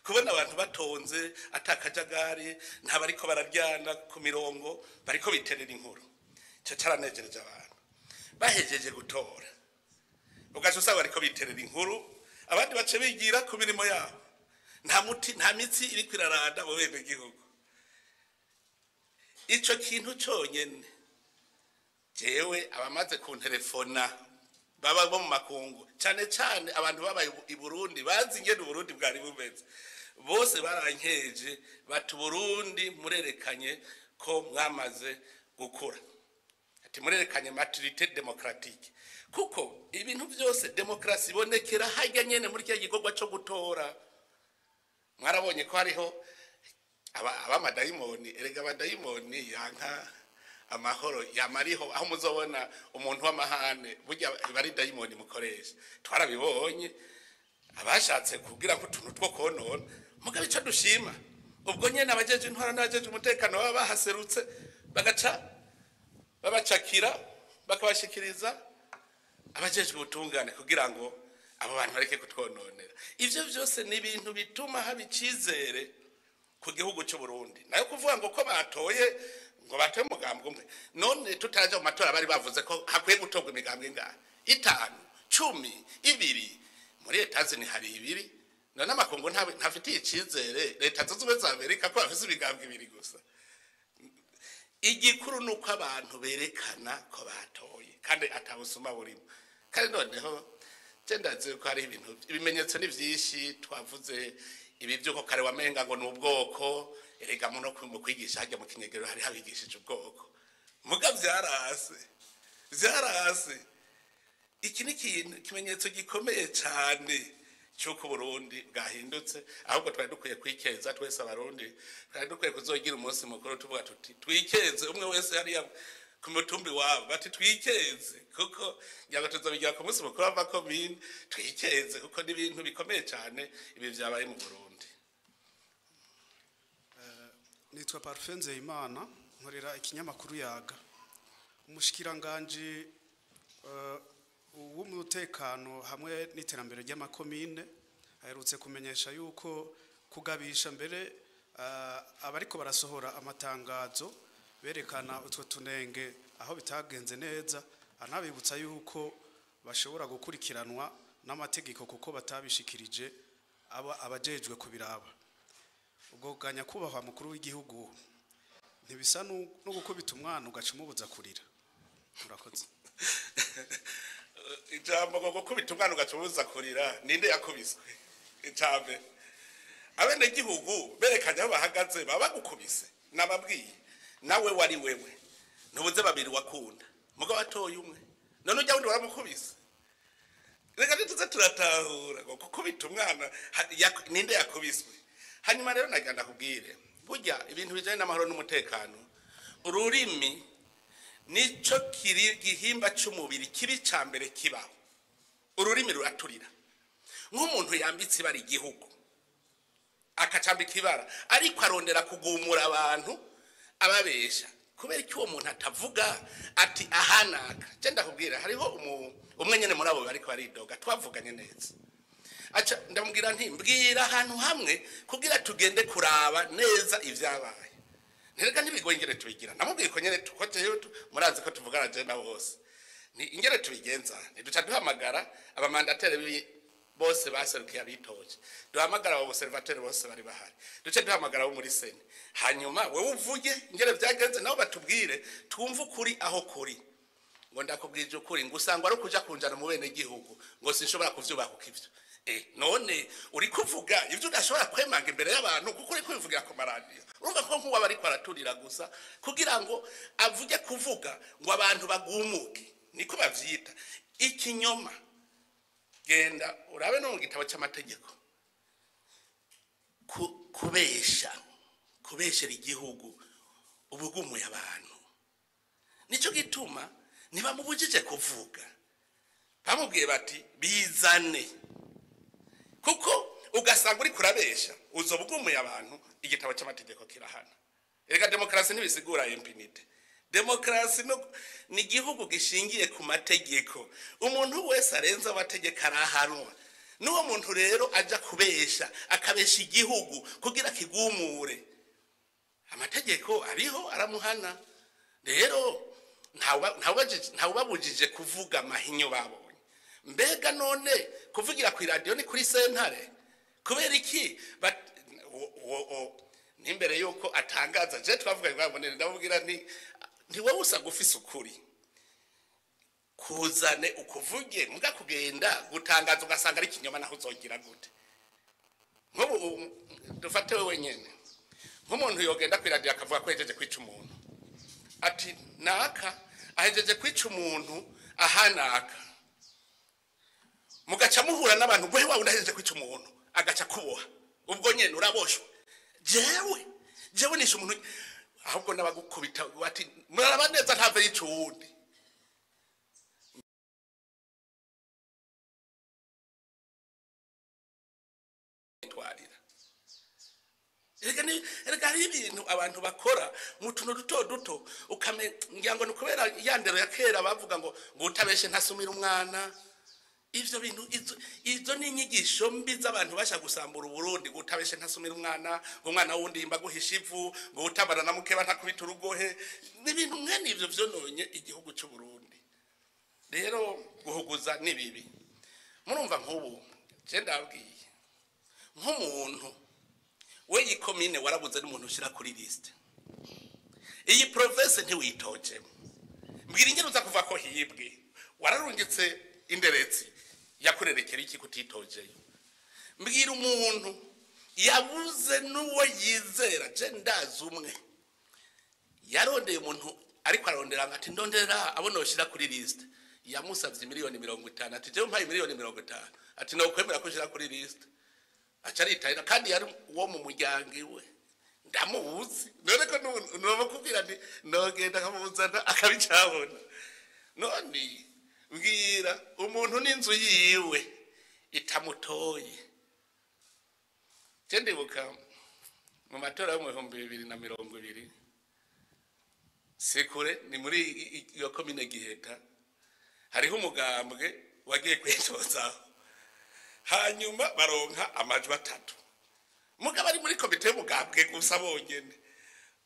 kubona abantu batonze atakajagari, ntabariko bararyana ku mirongo, bariko biterera inkuru. Ico caranejereje abantu. Bahejeje gutora, ugaca usanga bariko biterera inkuru, abandi bace bigira ku mirimo yabo. Nta muti, nta mitsi iriko iraranda mu bene gihugu. Ico kintu conyene, jewe abamaze kuntelefona baba bo mu makungu, cane cane abantu babaye i Burundi bazi ingene Uburundi bwari bumeze, bose barankeje bati: "Uburundi murerekanye ko mwamaze gukura." Ati: "Murerekanye maturité démocratique," kuko ibintu byose demokarasi ibonekera harya nyene muri kiriya gikorwa co gutora. Mwarabonye ko hariho abamadayimoni. Erega abadayimoni yanka amahoro yamariho, aho muzobona umuntu w'amahane burya iba ari dayimoni mukoresha. Twarabibonye abashatse kugira ko utuntu two konona. Mugabo ico dushima, ubwo nyene abajeje intwara n'abajeje umutekano baba bahaserutse, bagaca babacakira, bakabashikiriza abajejwe ubutungane kugira ngo abo bantu bareke kutwononera. Ivyo vyose ni ibintu bituma haba icizere ku gihugu cy'u Burundi. Nayo kuvuga ngo ko batoye, ngo batoye umugambwe umwe, none tutaraja mu matora bari bavuze ko hakwiye gutorwa imigambwe ingahe? Itanu, 10, 2? Muri Etazini hari ibiri. None amakungu ntafitiye icizere Leta Zunze Ubumwe za Amerika ko bafise imigambwe ibiri gusa? Igikuru ni uko abantu berekana ko batoye kandi atabusuma burimo. Kandi noneho je ndazi ko hari ibintu, ibimenyetso ni vyinshi. Twavuze ibi by'uko kare wamenga ngo ni ubwoko. Erega muno mu kwigisha hajya mu kinyegero hari habigishije ubwoko, muga vyarase, vyarase. Iki ni ikintu, ikimenyetso gikomeye cyane cy'uko Burundi bwahindutse. Ahubwo twari dukwiye kwikeza twese abarundi, twari dukwiye kuzogira umunsi mukuru tuvuga tuti twikeze, umwe wese hariya ku mutumbi wabo bati twikeze, kuko ngira ngo tuzobigira ku munsi mukuru w'amakomine. Twikeze kuko ni ibintu bikomeye cyane ibi vyabaye mu Burundi. Nitwa Parfait Nzeyimana, nkorera ikinyamakuru Yaga. Umushikiranganji w'umutekano hamwe n'iterambere ry'amakomine aherutse kumenyesha yuko kugabisha mbere abariko barasohora amatangazo berekana utwo tunenge aho bitagenze neza, anabibutsa yuko bashobora gukurikiranwa n'amategeko kuko batabishikirije aba abajejwe kubiraba. Ubwo ganya kubahwa mukuru w'igihugu, ntibisa no gukubita umwana ugaca umubuza kurira? Murakoze. Ijambo ngo gukubita umwana ugaca umubuza kurira, ninde yakubiswe? Icambe abenegihugu berekanye aho bahagaze, baba bagukubise. Nababwiye, nawe wari wewe ntubuze babiri wakunda, mugabo atoye umwe, none ujya wundi waramukubise. Reka ntituze turatahura ngo gukubita umwana, ninde yakubiswe? Hanyuma rero nagira ndakubwire, burya ibintu bijanye n'amahoro n'umutekano, ururimi nico kiri gihimba c'umubiri kibi ca mbere kibaho. Ururimi ruraturira. Nk'umuntu yambitse ibara igihugu, akacambika ibara, ariko arondera kugumura abantu ababesha, kubera ko uwo muntu atavuga ati ahanaka? Je ndakubwira, hariho umwe nyene muri abo bariko baridoga twavuganye neza, aca ndamubwira nti: "Mbwira ahantu hamwe kugira tugende kuraba neza ivyabaye." Nterega ntibigoye ingene tubigira. Namubwiye ko nyene tuko jewe murazi ko tuvugana je na bose, ni ingene tubigenza, ntiduca duhamagara aba mandataires bose baserukiye abitoje, duhamagara abo observateurs bose bari bahari, duce duhamagara abo muri CENI, hanyuma wewe uvuge ingene vyagenze, nabo batubwire, twumve ukuri aho kuri. Ngo: "Ndakubwije ukuri," ngo usanga ari ukuja kunjana mu bene gihugu, ngo sinshobora kuvyubahuka ivyo. None uri kuvuga ivyo udashobora kwemanga imbere y'abantu, kuko uri kubivugira ku maradiyo. Urumva ko nk'uwo aba ariko araturira gusa kugira ngo avuge, kuvuga ngo abantu bagumuke, niko bavyita ikinyoma. Genda urabe no mu gitabo cy'amategeko. Kubesha, kubeshera igihugu, ubugumuye abantu. Nicyo gituma ntibamubujije kuvuga, bamubwiye bati: "Bizane," kuko ugasanga uri kurabesha, uzoba ugumuye abantu. Igitabo cy'amategeko kirahana. Reka, demokarasi ntibisigura impunité. Demokarasi ni igihugu gishingiye ku mategeko. Umuntu wese arenze amategeko arahanwa. N'uwo muntu rero aja kubesha, akabesha igihugu kugira kigumure, amategeko ariho aramuhana. Rero ntawubabujije kuvuga amahinyu babonye. Mbega none kuvugira ku iradiyo ni kuri sentare? Kubera iki n'imbere yuko atangaza, je twavuga ngo ndamubwira nti: "Ntiwowe usanga ufise ukuri, kuzane ukuvuge." Muga kugenda gutangaza ugasanga ari ikinyoma, naho uzogira gute? Nk'ubu dufate wewe nyene, nk'umuntu yogenda ku iradiyo akavuga ko yahejeje kwica umuntu, ati: "Naka ahejeje kwica umuntu aha naka," mugaca muhura n'abantu, gwe wawe udahejeje kwica umuntu, agaca kuboha, ubwo nyene uraboshwe. Jewe nishe umuntu, ahubwo n'abagukubita bati: "Muraraba neza ntave yica uwundi." Twarira. Erega hariho ibintu abantu bakora mu tuntu duto duto, ngira ngo ni kubera ya ndero ya kera bavuga ngo utabeshe ntasumira umwana. Ivyo bintu, izo ni inyigisho mbi z'abantu basha gusambura Uburundi, ngo utabeshe ntasumira umwana, ngo umwana wundi yimba guhisha ivu, ngo utabana na mukeba ntakubita urugohe. Ni ibintu mwene ivyo vyononye igihugu c'u Burundi. Rero guhuguza ni bibi. Murumva, nk'ubu je ndabwiye, nk'umuntu we iyi komine warabuze n'umuntu ushyira kuri liste, iyi province ntiwitojemo, mbwira ingene uza kuva ko hibwe. Wararungitse inderetsi yakurerekera iki kutitojeyo? Mbwira umuntu yabuze n'uwo yizera. Je ndazi umwe yarondeye umuntu, ariko ararondera ngo ati: "Ndondera abo noshyira kuri liste." Yamusabye miliyoni 50, ati: "Jewe mpaye miliyoni 50," ati, "nokwemera ko ushyira kuri liste." Aca aritahira, kandi yari uwo mu muryango iwe. Ndamuzi. None ko nobakubwira nti nogenda nkamuzana akabicabona. None mbwira umuntu n'inzu yiwe itamutoye. Je ndibuka mu matora yo mu 2020, sikure, ni muri iyo komine Giheta. Hariho umugambwe wagiye kwitozaho, hanyuma baronka amajwi 3, mugabo ari muri komite y'umugambwe gusa bonyene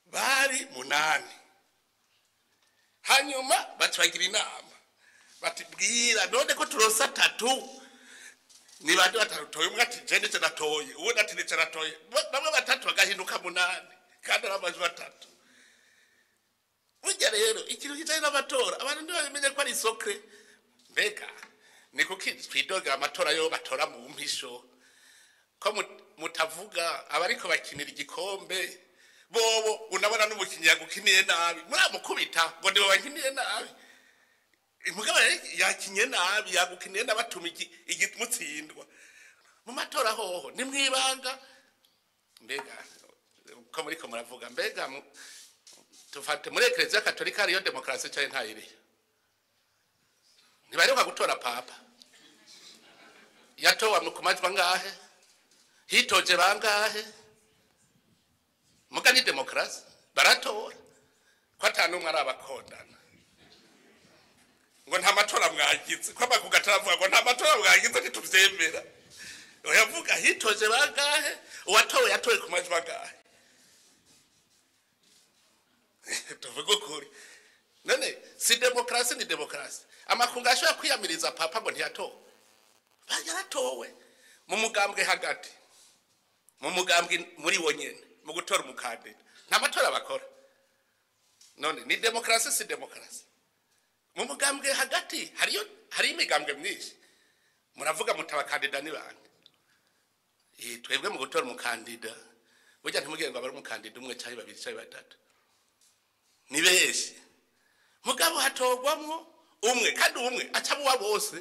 bari 8. Hanyuma baca bagira inama bati bwira none ko turonse 3, ni bande batatoye? Umwe ati je nico natoye, uwundi ati nico natoye, bamwe 3 bagahinduka 8 kandi ari amajwi 3. Burya rero ikintu kijanye n'amatora abantu ntibabimenye ko ari secret. Mbega ni kuki twidogera amatora yo batora mu mpisho, ko mutavuga abariko bakinira igikombe bobo? Unabona n'umukinyi yagukiniye nabi muramukubita ngo nibo bakiniye nabi. Mugabo yakinye nabi, yagukiniye nabi, atuma igimutsindwa. Mu matora hoho ni mwibanga. Mbega ko muriko muravuga, mbega tufate muri Eklezia Katolika hariyo demokarasi canke ntayiriyo? Ntibaheruka gutora papa, yatowe ku majwi angahe? Hitoje bangahe? Muga ni demokarasi, baratora ko ata n'umwe arabakondana ngo nta matora mwagize, ko amakungu ataravuga ngo nta matora mwagize ntituvyemera. Oyavuga hitoje bangahe, uwatowe yatowe ku majwi angahe? Tuvuge ukuri, none si demokarasi? Ni demokarasi. Amakungu ashobora kwiyamiriza papa ngo ntiyatowe? Yaratowe mu mugambwe hagati, mu mugambwe muri wonyene, mu gutora umukandida nta matora bakora. None ni demokarasi, si demokarasi? Mu mugambwe hagati hariyo, hariyo imigambwe myinshi, muravuga muti abakandida ni bande? Twebwe mu gutora umukandida burya ntimugire ngo abe ari umukandida umwe canke babiri canke batatu, ni benshi, mugabo hatorwamwo umwe, kandi umwe aca uwa bose.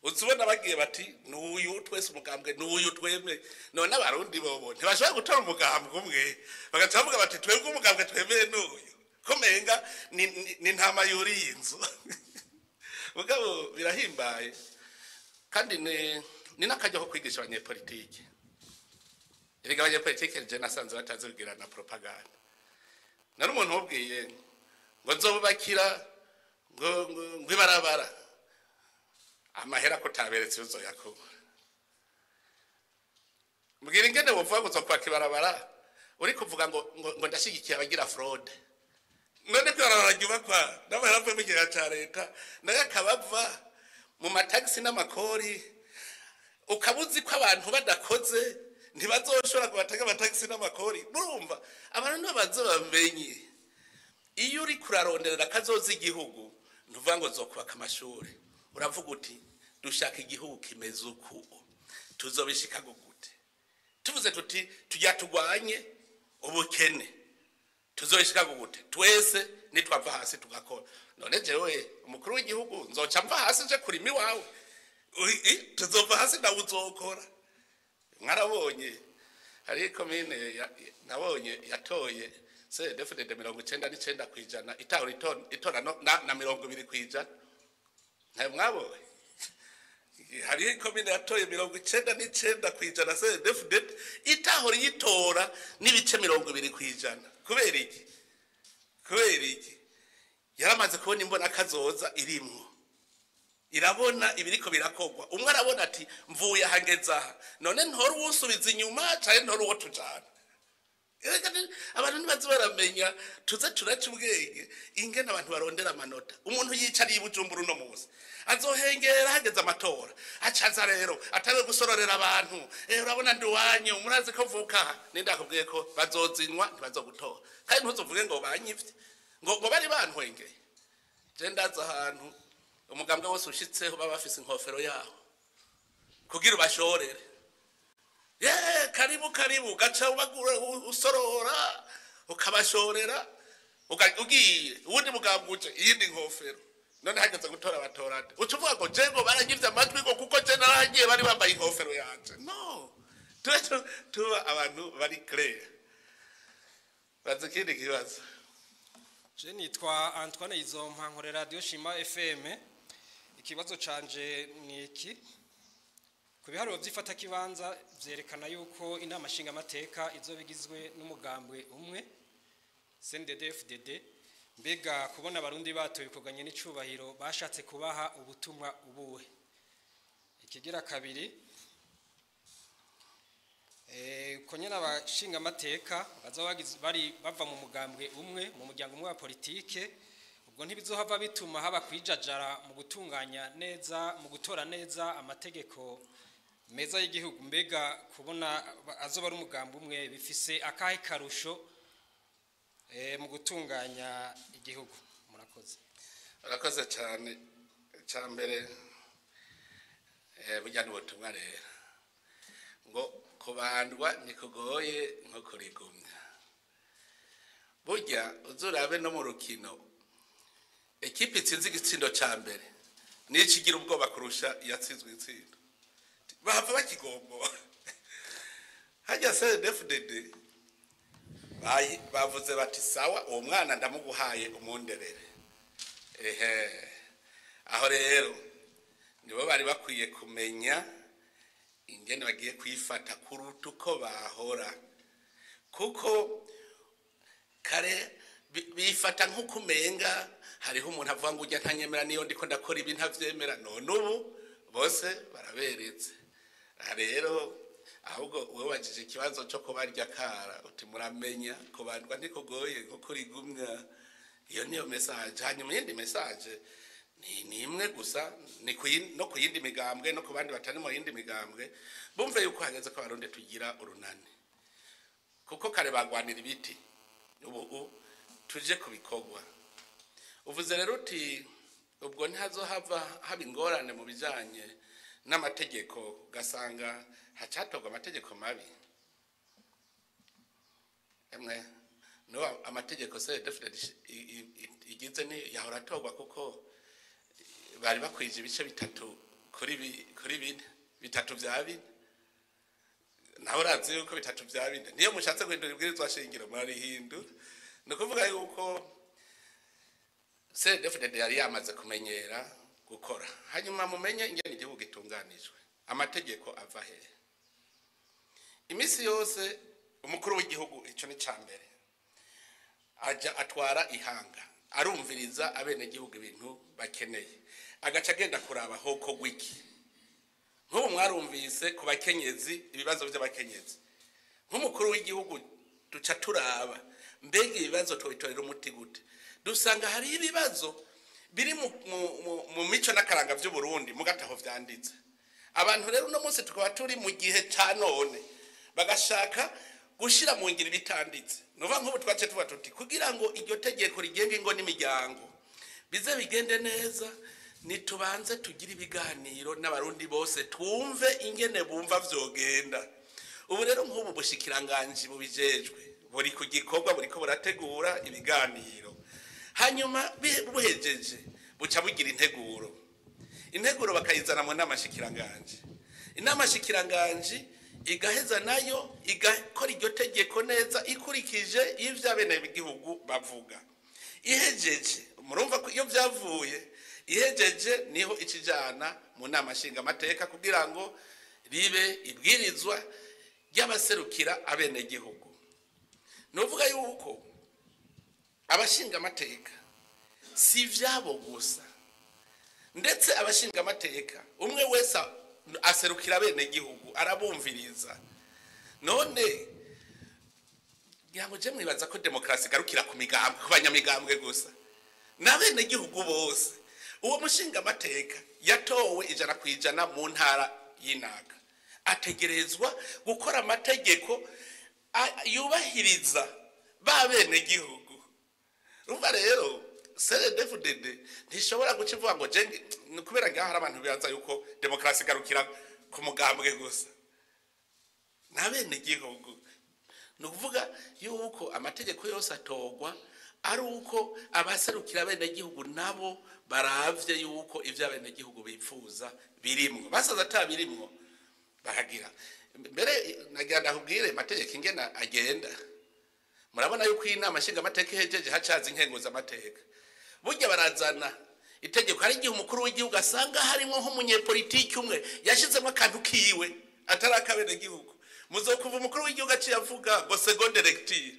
Uzubona bagiye bati n'uyu twese umugambwe n'uyu twemeye. None abarundi bobo ntibashobora gutora umugambwe umwe bagaca bavuga bati twebwe umugambwe twemeye n'uyu, ko menga ni ntama yuriye inzu? Mugabo birahimbaye, kandi ni n'akaryo ko kwigisha abanyepolitike. Erega abanyepolitike je nasanze batazi kugira na propaganda. Nari umuntu wubwiye ngo nzobubakira ngo ibarabara, amahera ko taberetse uzoyakura. Mbwira ingene wovuga ngo uzokwaka ibarabara uri kuvuga ngo ndashyigikiye abagira fraude. None ko ibarabara ryubakwa n'amahera avuye mu kigega ca leta, nayo akaba ava mu matagisi n'amakori, ukaba uzi ko abantu badakoze ntibazoshobora kubatanga amatagisi n'amakori. Murumva abantu ntibabanze bamenye, iyo uri kuraronderera akazoza igihugu ntuvuga ngo nzokubaka amashuri, uravuga uti dushaka igihugu kimeze uku, tuzobishika gute? Tuvuze tuti tujya turwanye ubukene, tuzobishika gute? Twese nitwava hasi tugakora. None jewe umukuru w'igihugu nzoca mva hasi nje kurima iwawe? Tuzova hasi nawe uzokora. Mwarabonye hari komine nabonye yatoye CNDD-FDD 99%, itahora itora na 20%. Ntayo mwabonye? Hari komine yatoye 99% CNDD-FDD, itahora iyitora n'ibice 20%. Kubera iki? Kubera iki? Yaramaze kubona imbona kazoza irimwo, irabona ibiriko birakogwa. Umwe arabona ati mvuye ahangeza aha, none ntora uwusubiza inyuma canke ntora uwo tujana? Abantu ntibazi baramenya, tuze turaca ubwenge ingene abantu barondera amanota. Umuntu yicariye i Bujumbura uno munsi azohengera hageze amatora acaza rero atari gusororera abantu, urabona ndi wanyu, murazi ko mvuka aha. Ninde akubwiye ko bazozinywa ntibazogutora? Kandi ntuzovuge ngo banyivye, ngo bari bantwengeye. Je ndaza ahantu umugambwe wose ushitseho baba bafise inkofero yaho kugira ubashorere, ye karibu karibu, gaca ubagura usorora ukabashorera, ugiye uwundi mugambwe uje iyindi nkofero. None hageze gutora abatorande uca uvuga ngo je ngo baranyivye amajwi ngo kuko je naragiye bari bambaye inkofero yanje? No, tube tuba abantu bari clair. Bazi ikindi kibazo. Je nitwa Antoine Izompa, nkorera Radio Shima FM. Ikibazo canje ni iki: ku biharuro by'ifata kibanza vyerekana yuko inama nshingamateka izoba igizwe n'umugambwe umwe CNDD-FDD. Mbega kubona abarundi batoye ukuganye n'icubahiro bashatse kubaha ubutumwa ubuhe? Ikigira kabiri, ko nyene abashinga amateka bazoba bari bava mu mugambwe umwe, mu muryango umwe wa politike, ubwo ntibizohava bituma haba kwijajara mu gutunganya neza, mu gutora neza amategeko meza y'igihugu? Mbega kubona azoba ari umugambi umwe bifise akahe karusho mu gutunganya igihugu? Murakoze. Urakoze cyane. Cya mbere, burya ni ubutumwa rero ngo kubandwa ntikugoye nko kurigumya. Burya uzurabe no mu rukino, ekipe itsinze igitsindo cya mbere niyo ikigira ubwoba kurusha iyatsinzwe igitsindo, bahava bakigombora. Hajya CNDD-FDD bavuze bati: "Sawa, uwo mwana ndamuguhaye umunderere." Ehe, aho rero nibo bari bakwiye kumenya ingene bagiye kwifata kuruta uko bahora, kuko kare bifata nk'uko umenga hariho umuntu avuga ngo ujya ntanyemera, niyo ndiko ndakora ibi ntavyemera. None ubu bose baraberetse. Aha rero ahubwo wowe wajije ikibazo cyo kubarya kara, uti muramenya kubandwa ntikugoye nko kurigumya. Iyo niyo message. Hanyuma iyindi message ni imwe gusa, ni no ku yindi migambwe no ku bandi batari mu yindi migambwe, bumve yuko hageze ko abarundi tugira urunani, kuko kare bagwanira ibiti, ubu tuje ku bikorwa. Uvuze rero uti ubwo ntihazohava haba ingorane mu bijanye n'amategeko, ugasanga hacatorwa amategeko mabi? Emwe, no amategeko CNDD-FDD igize ni yahora atorwa kuko bari bakwije ibice bitatu kuri bine, bitatu vya bine. Nawe urazi yuko bitatu vya bine niyo mushatse guhindura ibwirizwa shingiro murarihindura. Ni ukuvuga yuko CNDD-FDD yari yamaze kumenyera gukora. Hanyuma mumenye ingene igihugu gitunganijwe, amategeko ava hehe? Iminsi yose umukuru w'igihugu, ico ni ca mbere, aja atwara ihanga, arumviriza abenegihugu ibintu bakeneye, agaca agenda kuraba hoko gwiki. Nk'ubu mwarumvise ku bakenyezi, ibibazo by'abakenyezi. Nk'umukuru w'igihugu duca turaba mbega ibibazo tubitorera umuti gute? Dusanga hari ibibazo biri mu mico n'akaranga by'Uburundi mugataho vyanditse. Abantu rero uno munsi tukaba turi mu gihe ca none, bagashaka gushira mu ngiro ibitanditse. Nuva nk'ubu twace tuba tuti kugira ngo iryo tegeko rigenga ingo n'imiryango bize bigende neza, nitubanze tugire ibiganiro n'abarundi bose, twumve ingene bumva vyogenda. Ubu rero nk'ubu bushikiranganji bubijejwe buri ku gikorwa, buriko burategura ibiganiro. Hanyuma buhejeje buca bugira integuro, integuro bakayizana mu nama shikiranganji, inama shikiranganji igaheza nayo igakora iryo tegeko neza ikurikije ivyo abenegihugu bavuga. Ihejeje, murumva ko iyo vyavuye, ihejeje niho ikijana mu nama nshingamateka kugira ngo ribe ibwirizwa ry'abaserukira abenegihugu. Nuvuga yuko abashingamateka si ivyabo gusa, ndetse abashingamateka umwe wese aserukira abenegihugu, arabumviriza. None ngira ngo je mwibaza ko demokarasi igarukira ku migambwe, ku banyamigambwe gusa? N'abenegihugu bose. Uwo mushingamateka yatowe 100% mu ntara y'Inaga ategerezwa gukora amategeko yubahiriza ba benegihugu. Urumva rero CNDD-FDD ntishobora guca ivuga ngo je ni kubera ngaho hari abantu bibaza yuko demokarasi igarukira ku mugambwe gusa n'abenegihugu. Ni ukuvuga yuko amategeko yose atorwa ari uko abaserukira abenegihugu nabo baravye yuko ivyo abenegihugu bifuza birimwo. Basaza atabirimwo bakagira mbere. Nagira ndakubwire amategeko ingena agenda. Murabona yuko iyi nama nshingamateka ihejeje hacaza inkenguzamateka. Burya barazana itegeko, hari igihe umukuru w'igihugu asanga harimo nk'umunyepolitiki umwe yashizemo akantu kiwe atari akabenegihugu. Muzokuva umukuru w'igihugu aciye avuga ngo seconde lecture,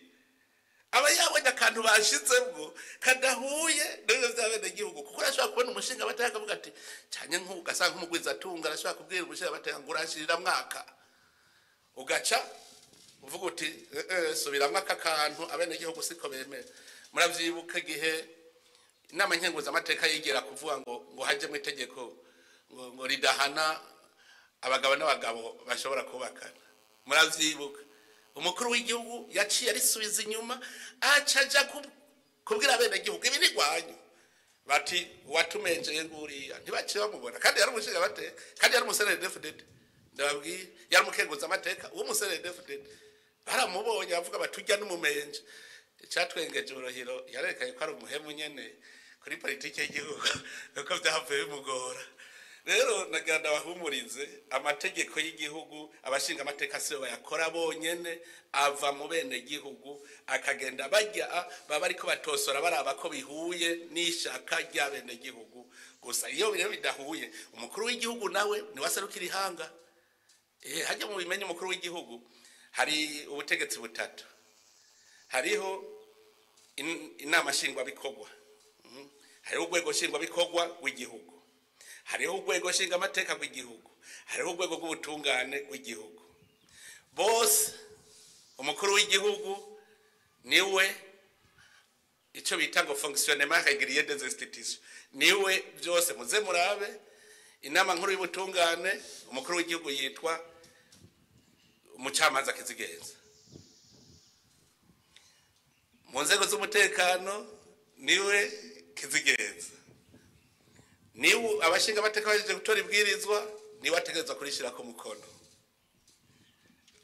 aba yabonye. Babonye akantu bashizemwo kadahuye n'ibyo vy'abenegihugu, kuko urashobora kubona umushinga amateka akavuga ati canye nk'ugasanga nk'umugwizatunga arashobora kubwira umushinga amateka ngo urashirira mwaka, ugaca uvuga uti subiramwo aka kantu, abenegihugu siko bemera. Muravyibuka igihe inama nkenguzamateka yigera kuvuga ngo hajemwo itegeko ngo ridahana abagabo n'abagabo bashobora kubakana. Muravyibuka umukuru w'igihugu yaciye arisubiza inyuma, aca aja kubwira abenegihugu ibi ni rwanyu, bati uwatumenjeye nguriya, ntibaciye bamubona, kandi yari umushinga amateka, kandi yari umusenedefudede, ndababwiye yari umukenguza amateka w'umusenedefudede, baramubonye bavuga bati urya n'umumenje. Icatwengeje uburohero yarekanye ko ari umuhemu nyene kuri politike y'igihugu, kuko vyavuye bimugora. Rero nagira ndabahumurize, amategeko y'igihugu abashinga amateka siyo bayakora bonyene, ava mu bene gihugu akagenda bajya baba ariko batosora baraba ko bihuye n'ishaka rya bene gihugu. Gusa iyo rero bidahuye, umukuru w'igihugu nawe niwe aserukira ihanga. Hajya mu bimenye umukuru w'igihugu hari ubutegetsi butatu. Hariho inama nshingwabikorwa, hariho urwego nshingwabikorwa rw'igihugu, hariho urwego nshingamateka rw'igihugu, hariho urwego rw'ubutungane rw'igihugu. Bose umukuru w'igihugu niwe icyo bita ngo fonctionnement régulier des institutions, niwe byose. Muze murabe inama nkuru y'ubutungane, umukuru w'igihugu yitwa umucamanza kizigenza. Mu nzego z'umutekano niwe kizigenza, niwe abashinga amateka bahejeje gutora ibwirizwa niwe ategerezwa kurishirako umukono.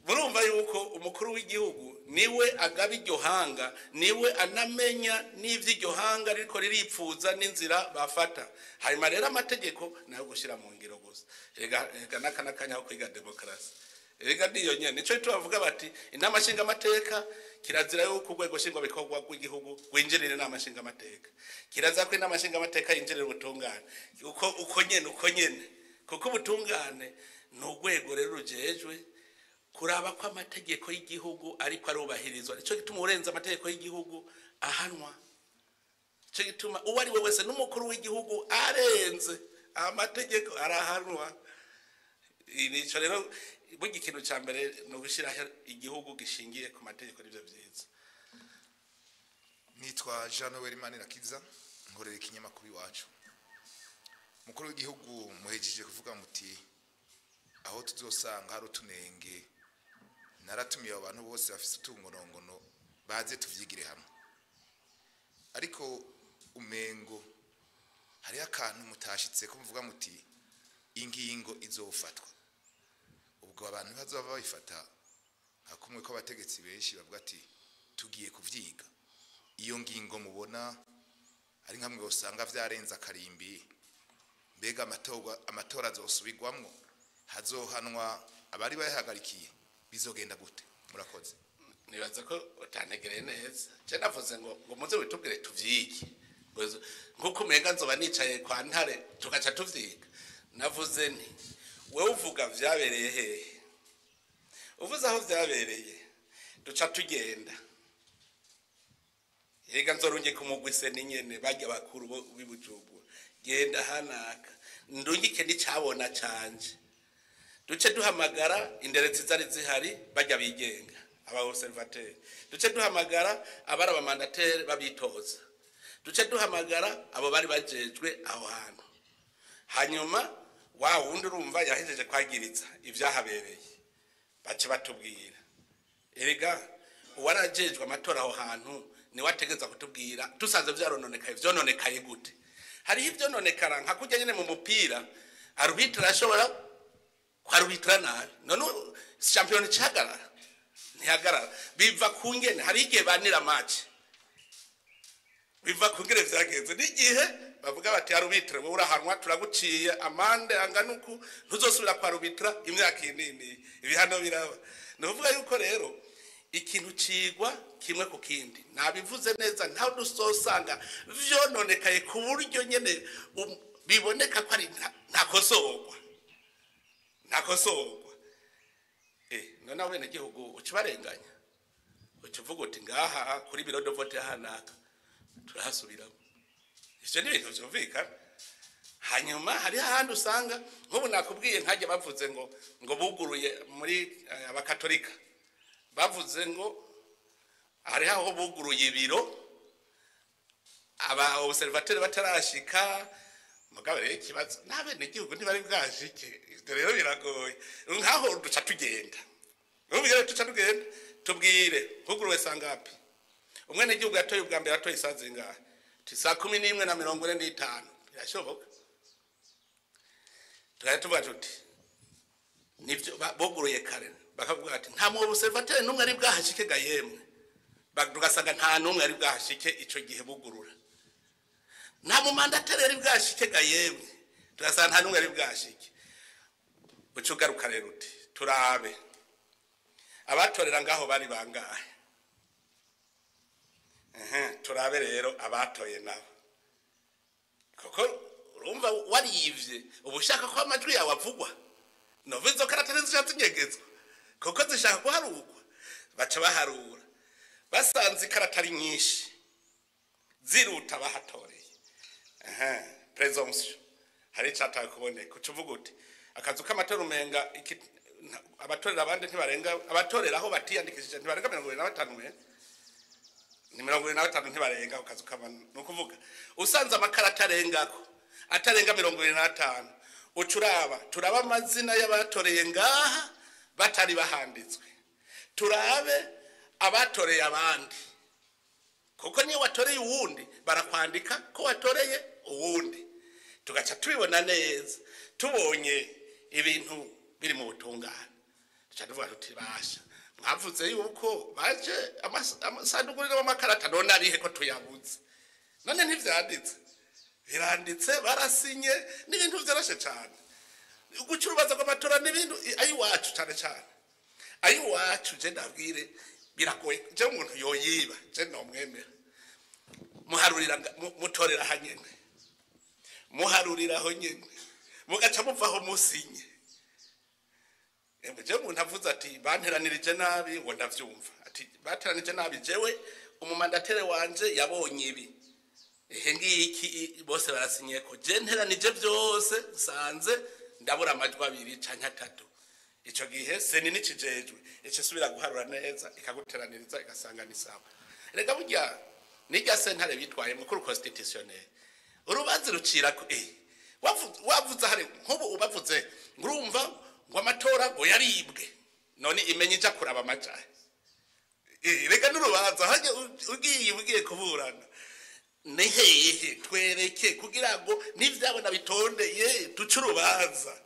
Murumva yuko umukuru w'igihugu niwe agaba iryo hanga, niwe anamenya n'ivy'iryo hanga ririko riripfuza n'inzira bafata. Hanyuma rero amategeko nayo gushira mu ngiro gusa. Rega n'aka n'akanya ko kwiga demokarasi, rega niyo nyene nico tubavuga bati inama nshinga amateka kirazira yuko urwego nshingwabikorwa rw'igihugu rwinjirira inama nshinga amateka, kirazira ko inama nshinga amateka yinjirira ubutungane uko nyene uko nyene, kuko ubutungane ni urwego rero rujejwe kuraba ko amategeko y'igihugu ariko arubahirizwa. Nico gituma urenze amategeko y'igihugu ahanwa. Nico gituma uwo ari we wese n'umukuru w'igihugu arenze amategeko arahanwa. Nico rero burya ikintu ca mbere ni ugushiraho igihugu gishingiye ku mategeko, nivyo vyiza. Nitwa Jean Noel Manirakiza, nkorera ikinyamakuru Iwacu. Mukuru w'igihugu, muhejeje kuvuga muti aho tuzosanga hari utunenge, naratumiye abantu bose bafise utungonongono baze tuvyigire hamwe. Ariko umengo hariho akantu mutashitse ko muvuga muti ingingo izofatwa. Ubwo abantu bazoba babifata nka kumwe ko abategetsi benshi bavuga ati tugiye kuvyiga. Iyo ngingo mubona ari nkamwe usanga vyarenze akarimbi, mbega amatora azosubirwamwo, hazohanwa abari bayahagarikiye, bizogenda gute? Murakoze. Nibaza ko utantegereye neza. Je navuze ngo muze witubwire tuvyige, nkuko umenga nzoba nicaye kwa Ntare tugaca tuvyiga. Navuze nti wewe uvuga vyabereye hehe, uvuze aho vyabereye duca tugenda. Yega nzorunge kumugwise ninyene barya bakuru bo bibujumbura, genda hanaka ndungike n'icabona canje, duce duhamagara inderetsi zari zihari barya bigenga aba observateur, duce duhamagara abari abamandataire babitoza, duce duhamagara abo bari bajejwe aho hantu. Hanyuma wa wundi urumva yahejeje kwagiriza ivyahabereye, bace batubwira. Erega uwarajejwe amatora aho hantu niwe ategerezwa kutubwira dusanze vyarononekaye, vyononekaye gute. Hariho ivyononekara nka kurya nyene mu mupira, arbitre arashobora kwarubitra nabi, none champion icahagarara ntihagarara, biva ku ngene. Hari igihe banira match biva ku ngene vyagenze, n'igihe bavuga bati arbitre wowe urahanwa, turaguciye amande angana uku, ntuzosubira kwa arbitre imyaka inini, ibihano biraba. Ni ukuvuga yuko rero ikintu cigwa kimwe ku kindi, nabivuze neza, ntaho dusosanga vyononekaye ku buryo nyene biboneka ko ari ntakosorwa, ntakosorwa. None abenegihugu uca ubarenganya. Uca uvuga uti ngaha kuri bureau de vote hanaka turahasubiramo. Ivyo ni ibintu vyumvikana. Hanyuma hari ahandi usanga nk'ubu nakubwiye nkajya bavuze ngo buguruye muri abakatolika, bavuze ngo hari aho buguruye ibiro aba observateur batarashika. Mugabo rero ikibazo n'abenegihugu ntibari bwashike, ivyo rero biragoye. Nkaho duca tugenda, urumva rero duca tugenda tubwire huguruwe sangapi, umwenegihugu yatoye ubwa mbere atoye isaa zingahe? Saa 11:45. Birashoboka tukajya tuvuga tuti nivyo buguruye kare, bakavuga ati nta mu observateur n'umwe ari bwahashike ga yemwe. Tugasanga nta n'umwe ari bwahashike ico gihe bugurura, nta mu mandataire ari bwahashike ga yemwe, tugasanga nta n'umwe ari bwahashike. Uca ugaruka rero uti turabe abatorera ngaho bari bangahe. Turabe rero abatoye nabo, kuko urumva warivye uba ushaka ko amajwi yawe avugwa, nova izo karata ntizishatse inyegezwa kuko zishaka guharurwa. Baca baharura basanze ikarata ari nyinshi ziruta bahatoreye, presumption hari icataye kuboneka. Uca uvuga uti akazu k'amatora umenga abatorera abandi ntibarenga, abatorera aho batiyandikishije ntibarenga 75, umenga ni 75 ntibarenga ku kazu k'abantu. Ni ukuvuga usanze amakarata arengako atarenga 75, uca uraba turaba amazina y'abatoreye ngaha batari bahanditswe, turabe abatoreye abandi, kuko niyo watoreye uwundi barakwandika ko watoreye uwundi. Tugaca tubibona neza, tubonye ibintu biri mu butungane, duca tuvuga tuti basha mwavuze yuko baje amasanduku y'amakarata, none arihe ko tuyabuze? None ntivyanditse, biranditse, barasinye, n'ibintu vyoroshe cane. Guca urubanza rw'amatora n'ibintu ayiwacu cane cane ayiwacu, je ndabwire biragoye. Je umuntu yoyiba je nomwemera, muharurira mutorera hanyene, muharurira aho nyene, mugaca muvaho musinye. Je umuntu avuze ati banteranirije nabi, ngo ndavyumva ati bateranije nabi, jewe umumandatere wanje yabonye ibi, ehe ngiki bose barasinye ko je nteranije vyose nsanze ndabura amajwi 2 canke 3. Ico gihe seni nikijejwe ico subira guharura neza ikaguteraniriza igasanga ni sawa. Rega burya nirya sentare bitwaye mukuru constitutionnel urubanza rucira ko wavuze hari nkubu ubavuze ngurumva ngo amatora ngo yaribwe, none imenye ija kuraba amajahe. Rega n'urubanza hajye ugiye kuburana ni hehe twereke kugira ngo n'ivyabona bitondeye duce urubanza.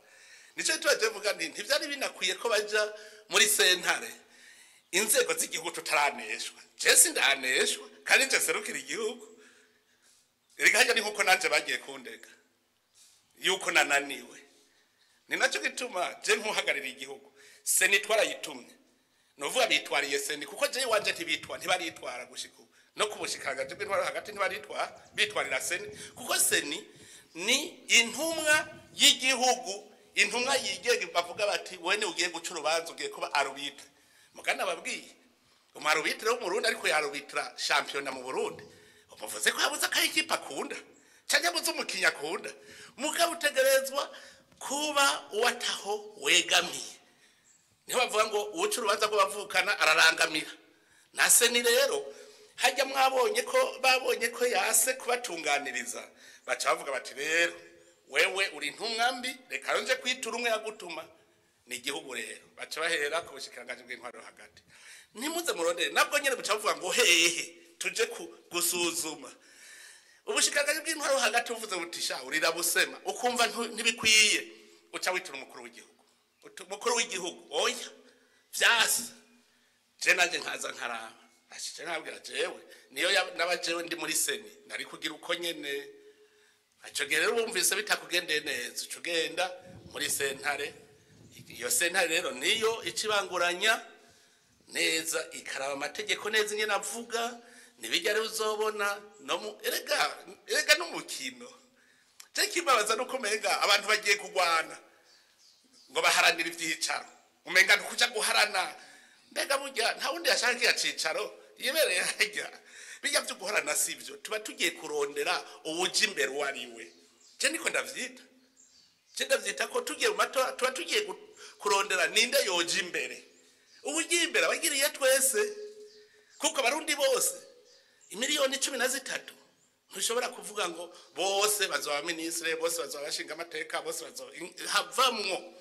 Nico tuba tuvuga nti ntivyari binakwiye ko baja muri sentare inzego z'igihugu tutaraneshwa. Je sindaneshwa kandi nje serukira igihugu. Erega hajya ni nkuko nanje bagiye kundega yuko nananiwe. Ni nacyo gituma je nkuhagarira igihugu seni twarayitumye, novuga bitwariye seni kuko je wanje ntibitwa ntibaritwara gushika ubu no kubushikanga bw'intwaro hagati ntibaritwara, bitwarira seni kuko seni ni intumwa y'igihugu, intumwa yigenga. Bavuga bati wewe ugiye guca urubanza ugiye kuba arbitre. Mugana babwiye umu arbitre wo mu Burundi ariko yarubitra championnat mu Burundi, bavuze ko yabuze akayikipa akunda canke yabuze umukinya akunda. Mugabo utegerezwa kuba uwataho wegamiye. Niho bavuga ngo uwuca urubanza rw'abavukana ararangamira. Na seni rero hajya mwabonye ko babonye ko yase kubatunganiriza, baca bavuga bati rero wewe uri intumwa mbi, reka nje kwitura umwe yagutuma ni igihugu. Rero baca bahera ku bushikiranganji bw'intwaro hagati, ntimuze murondere nabwo nyene buca buvuga ngo hehe tuje gusuzuma. Ubushikiranganji bw'intwaro hagati buvuze buti sha urira busema, ukumva ntibikwiye, uca witura umukuru w'igihugu. Umukuru w'igihugu oya vyase, je nanje nkaza nkaraba ashije nabwira jewe niyo naba jewe ndi muri seni nari kugira uko nyene. Ico gihe rero bumvise bitakugendeye neza, uca ugenda muri sentare. Iyo sentare rero niyo icibanguranya neza, ikaraba amategeko neza ingene avuga, nibijya rero uzobona no erega n'umukino. Je kimbabaza nuko umenga abantu bagiye kugwana ngo baharanira ivyicaro, umenga ntukuja guharana Mbega burya nta wundi yashaka kiriya cicaro yibereye harya. Bijya byo guhorana sivyo, tuba tugiye kurondera uwuja imbere uwo ari we. Je niko ndavyita, je ndavyita ko tugiye mu matora tuba tugiye kurondera ninde yoja imbere. Uwugiye imbere abagiriye twese, kuko abarundi bose 13 miliyoni ntushobora kuvuga ngo bose bazoba minisitiri, bose bazoba bashinga amateka, bose bazoba havamwo.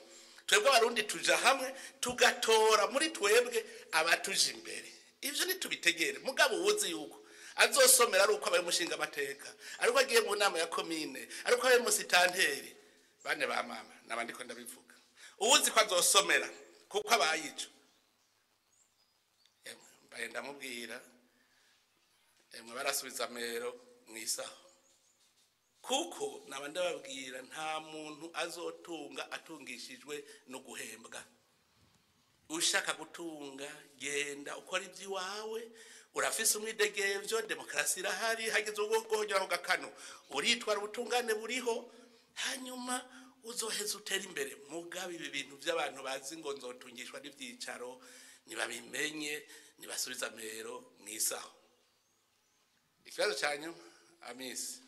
Twebwe abarundi tuja hamwe tugatora muri twebwe abatuja imbere. Ivyo ntitubitegere. Mugabo uwuzi yuko azosomera ari uko abaye umushinga amateka, ariko agiye mu nama ya komine, ariko abaye umusitanteri, bane ba mama naba ndiko ndabivuga. Uwuzi ko azosomera kuko abaye ico, emwe mbaye ndamubwira, emwe barasubiza amero mwisaho, kuko naba ndababwira nta muntu azotunga atungishijwe no guhembwa. Ushaka gutunga, genda ukora iby'iwawe, urafise umwidegemvyo, demokarasi irahari. Hageze ubwo guhonyora ku gakano uritwara, ubutungane buriho, hanyuma uzoheza utera imbere. Mugabe ibi bintu by'abantu bazi ngo nzotungishwa n'ivyicaro, nibabimenye, nibasubiza amero mwisaho. Ikibazo cya nyuma, Amisi.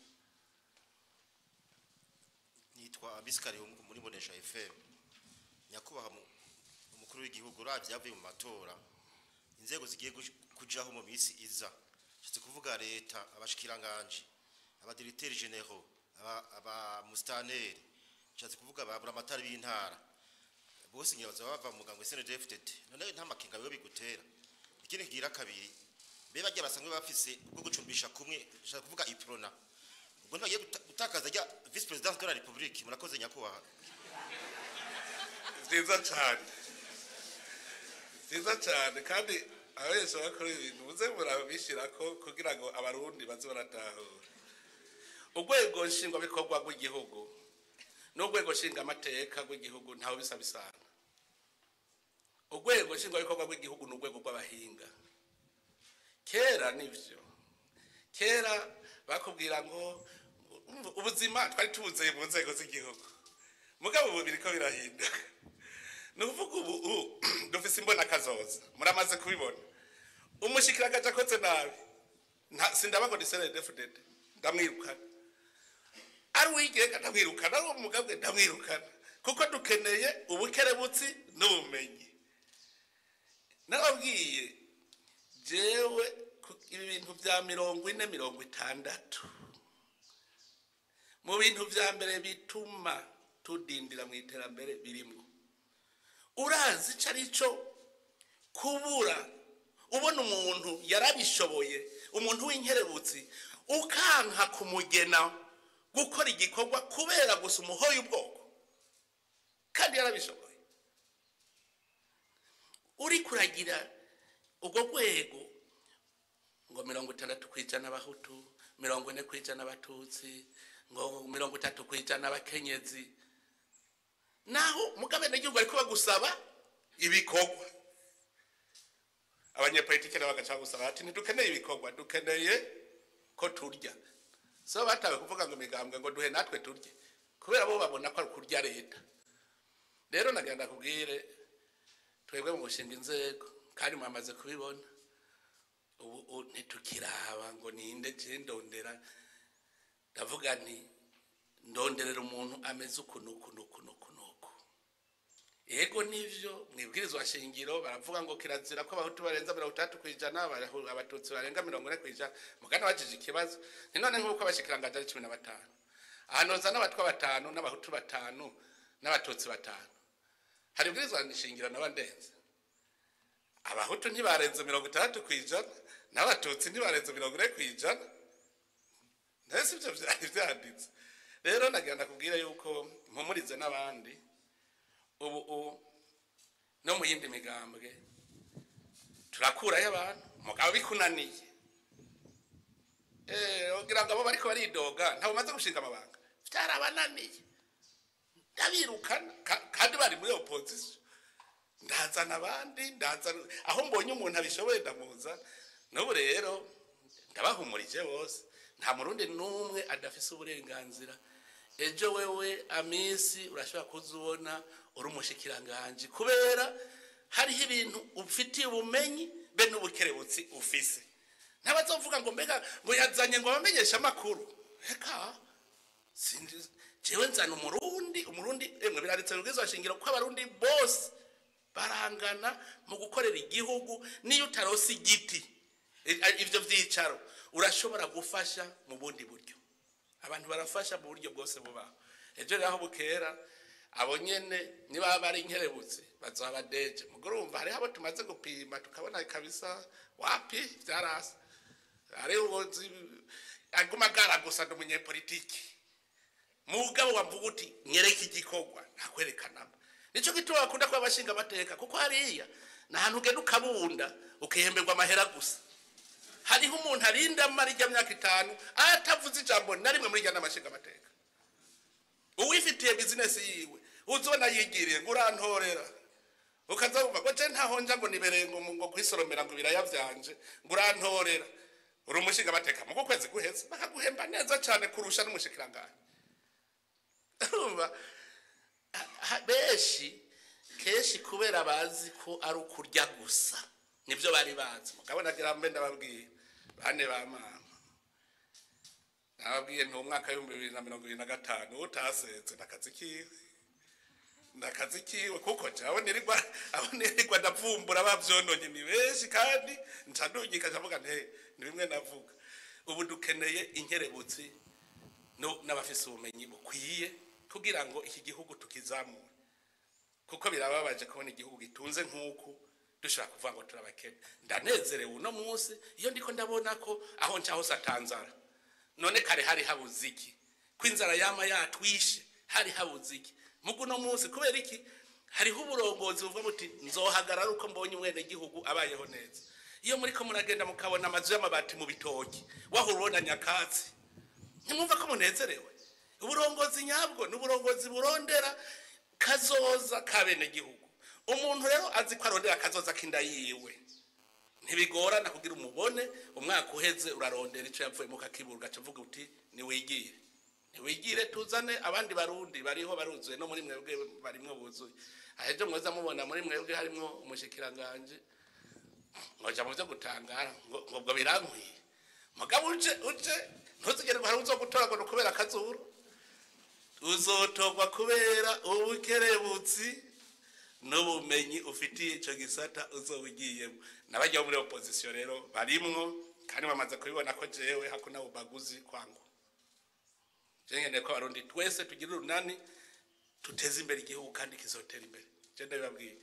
Nitwa Abisikari muri Bonesha FM. Nyakubahwa umukuru w'igihugu, uravye yavuye mu matora, inzego zigiye kujaho mu minsi iza, nshatse kuvuga leta, abashikiranganje, abadirecteurs généraux, aba mustaneri, nshatse kuvuga ba buramatari b'intara, bose ngira bazaba bava mu mugambwe CNDD-FDD. None nta makenga biba bigutera? Ikindi kigira kabiri, mbe barya basanzwe bafise ubwo gucumbisha kumwe, nshaka kuvuga Uprona, ubwo ntibagiye gutakaza rya vice président de la République? Murakoze, nyakubahwa. Byiza cyane, byiza cyane. Kandi abenshi bakora ibintu muze murabishyira ko kugira ngo abarundi baze baratahura. Urwego nshingwabikorwa rw'igihugu n'urwego nshingamateka rw'igihugu ntawe bisa bisana. Urwego nshingwabikorwa rw'igihugu ni urwego rw'abahinga. Kera nivyo, kera bakubwira ngo ubuzima twari tubuzeye mu nzego z'igihugu, mugabo ubu biriko birahinduka. Ni ukuvuga ubu dufise imbona kazoza, muramaze kubibona. Umushikiranganje akoze nabi, sindaba ngo ni CNDD-FDD, ndamwirukana. Ari uwigenga ndamwirukana, ari umugabwe ndamwirukana, kuko dukeneye ubukerebutsi n'ubumenyi. Narabwiye jewe ibi bintu bya 40 60 mu bintu vya mbere bituma tudindira mu iterambere birimwo. Urazi ico ari cyo kubura ubona umuntu yarabishoboye, umuntu w'inkerebutsi, ukanka kumugena gukora igikorwa kubera gusa umuhoye ubwoko kandi yarabishoboye? Uri kuragira urwo rwego ngo 60% abahutu, 40% abatutsi, ngo 30% abakenyezi, naho mugabe n'igihugu ariko bagusaba ibikorwa. Abanyepolitike nabo bagaca bagusaba ati ntidukeneye ibikorwa, dukeneye ko turya. So batawe kuvuga ngo imigambwe ngo duhe natwe turye, kubera bo babona ko ari kurya leta. Rero nagira ndakubwire, twebwe mu gushinga inzego, kandi mwamaze kubibona ubu, ntitukiraba ngo ninde. Je ndondera, ndavuga nti ndonderera umuntu ameze uku nuku nuku nuku nuku. Yego nivyo, mwibwirizwa shingiro baravuga ngo kirazira ko abahutu barenza 60%, abatutsi barenga 40%. Mugana wajije ikibazo ni none nk'uko abashikiranganji ari 15, ahantu n'abatwa batanu n'abahutu batanu n'abatutsi batanu, hari ibwirizwa shingiro naba ndenze? Abahutu ntibarenze 60%, n'abatutsi ntibarenze 40%. Mbese ibyo byari byanditse? Rero nagira ndakubwira yuko mpumurize n'abandi, ubu no mu yindi migambwe turakurayo abantu. Mugabo bikunaniye, ugira ngo abo bariko baridoga ntabwo bamaze gushinga amabanga, byarabananiye, ndabirukana kandi bari muri opposition. Ndazana abandi, ndazana aho mbonye umuntu abishoboye ndamuzana. N'ubu rero ndabahumurije bose, nta murundi n'umwe adafise uburenganzira. Ejo wewe Amisi urashobora kuzubona uri umushikiranganji kubera Hariho ibintu ufitiye ubumenyi be n'ubukerebutsi ufise. Ntabazovuga ngo mbega ngo yazanye ngo abamenyeshe amakuru. Reka jewe nzana umurundi emwe biranditse mu bwirizwa shingiro ko abarundi bose barangana mu gukorera igihugu. Niyo utarose igiti ivyo vyicaro urashobora gufasha mu bundi buryo. Abantu barafasha mu buryo bwose bubaho. Ejo rero aho bukera abo nyene niba bari inkerebutsi bazoba deje. Mugurumva hariho abo tumaze gupima tukabona kabisa wapi vyarasa. Hariho ubuzi aguma agara gusa ndi umunyepolitiki. Mugabo wamvuga uti nyereka igikorwa ntakwerekana. Nico gituma bakunda kuba abashinga amateka, kuko hariya ni ahantu ugenda ukabunda ukihemberwa amahera gusa. Hariho umuntu arinda amara ijya myaka 5 atavuze ijambo na rimwe muri irya n'amashinga amateka. Uwifitiye bizinesi yiwe uzobona yigiriye ngo urantorera, ukaza wumva ngo je ntaho nja ngo nibereye ngo kwisoromera ngo ibiraya vyanje ngo urantorera. Uri umushinga amateka mu kwezi guheze bakaguhemba neza cyane kurusha n'umushikiranganji. Urumva benshi kenshi kubera bazi ko ari ukurya gusa nibyo bari bazi. Mugabo nagira mbe ndababwiye bane ba mama, nababwiye nti umwaka w'ibihumbi bibiri na mirongo ibiri na gatanu utasenze ndakazi kiwe, ndakazi kiwe, kuko jewe nirirwa abo nirirwa ndavumbura bavyononye ni benshi, kandi nca ndungika ndavuga nti ni bimwe navuga. Ubu dukeneye inkerebutsi n'abafise ubumenyi bukwiye kugira ngo iki gihugu tukizamure, kuko birababaje kubona igihugu gitunze nk'uku dushobora kuvuga ngo turabakene. Ndanezerewe uno munsi iyo ndiko ndabona ko aho nca hose atanzara. None kare hari habuze iki? Ko inzara yama yatwishe hari habuze iki? Mugu uno munsi kubera iki? Hariho uburongozi buvuga buti nzohagarara uko mbonye umwene gihugu abayeho neza. Iyo muriko muragenda mukabona amazu y'amabati mu bitoki, wahura ubona nyakatsi, ntimwumva ko munezerewe? Uburongozi nyabwo ni uburongozi burondera kazoza kabene gihugu. Umuntu rero azi ko arondera kazoza k'inda yiwe, ntibigorana kugira umubone umwaka uheze urarondera ico yavuyemo kakibura, ugaca uvuga uti niwigire, niwigire tuzane abandi barundi bariho baruzuye, no muri mwebwe barimwo buzuye. Ahejo mwoza mubona muri mwebwe harimwo umushikiranganje ngoja mu vyo gutangara ngo ubwo birankwiye. Mugabo uje ntuzigere ngo hari uzogutora ngo kubera akazuru, uzotogwa kubera ubukerebutsi n'ubumenyi ufitiye ico gisata uzobugiyemo. N'abajya muri opposition rero barimwo kandi bamaze kubibona ko jewe hakuna ubaguzi kwangu. Je nkeneye ko abarundi twese tugira urunani tuteze imbere igihugu kandi kizotera imbere. Je ndabibabwiye.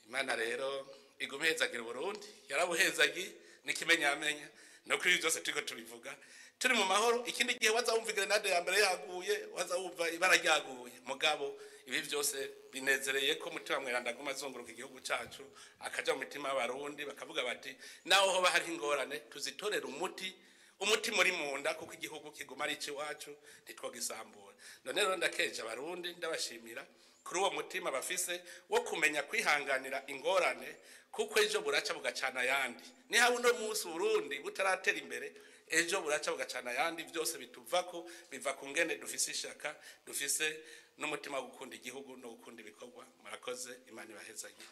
Imana rero igume ihezagira Burundi, yarabuhezagiye n'ikimenyamenya no kuri byose turiko tubivuga turi mu mahoro. Ikindi gihe waza wumva grenade ya mbere yaguye, waza wumva ibara ryaguye. Mugabo ibi byose binezereye ko mutima mweranda aguma azunguruka igihugu cacu akaja mu mitima y'abarundi, bakavuga bati naho hoba hari ingorane tuzitorera umuti, umuti muri munda, kuko igihugu kiguma ari iwacu ntitwogisambura. None rero ndakeje abarundi, ndabashimira kuri uwo mutima bafise wo kumenya kwihanganira ingorane, kuko ejo buraca bugacana yandi. Niha uno munsi Burundi butaratera imbere, ejo buraca bugacana yandi. Byose bituvako biva ku ngene dufise ishaka, dufise n'umutima wo gukunda igihugu no gukunda ibikorwa. Murakoze, Imana ibahezagire.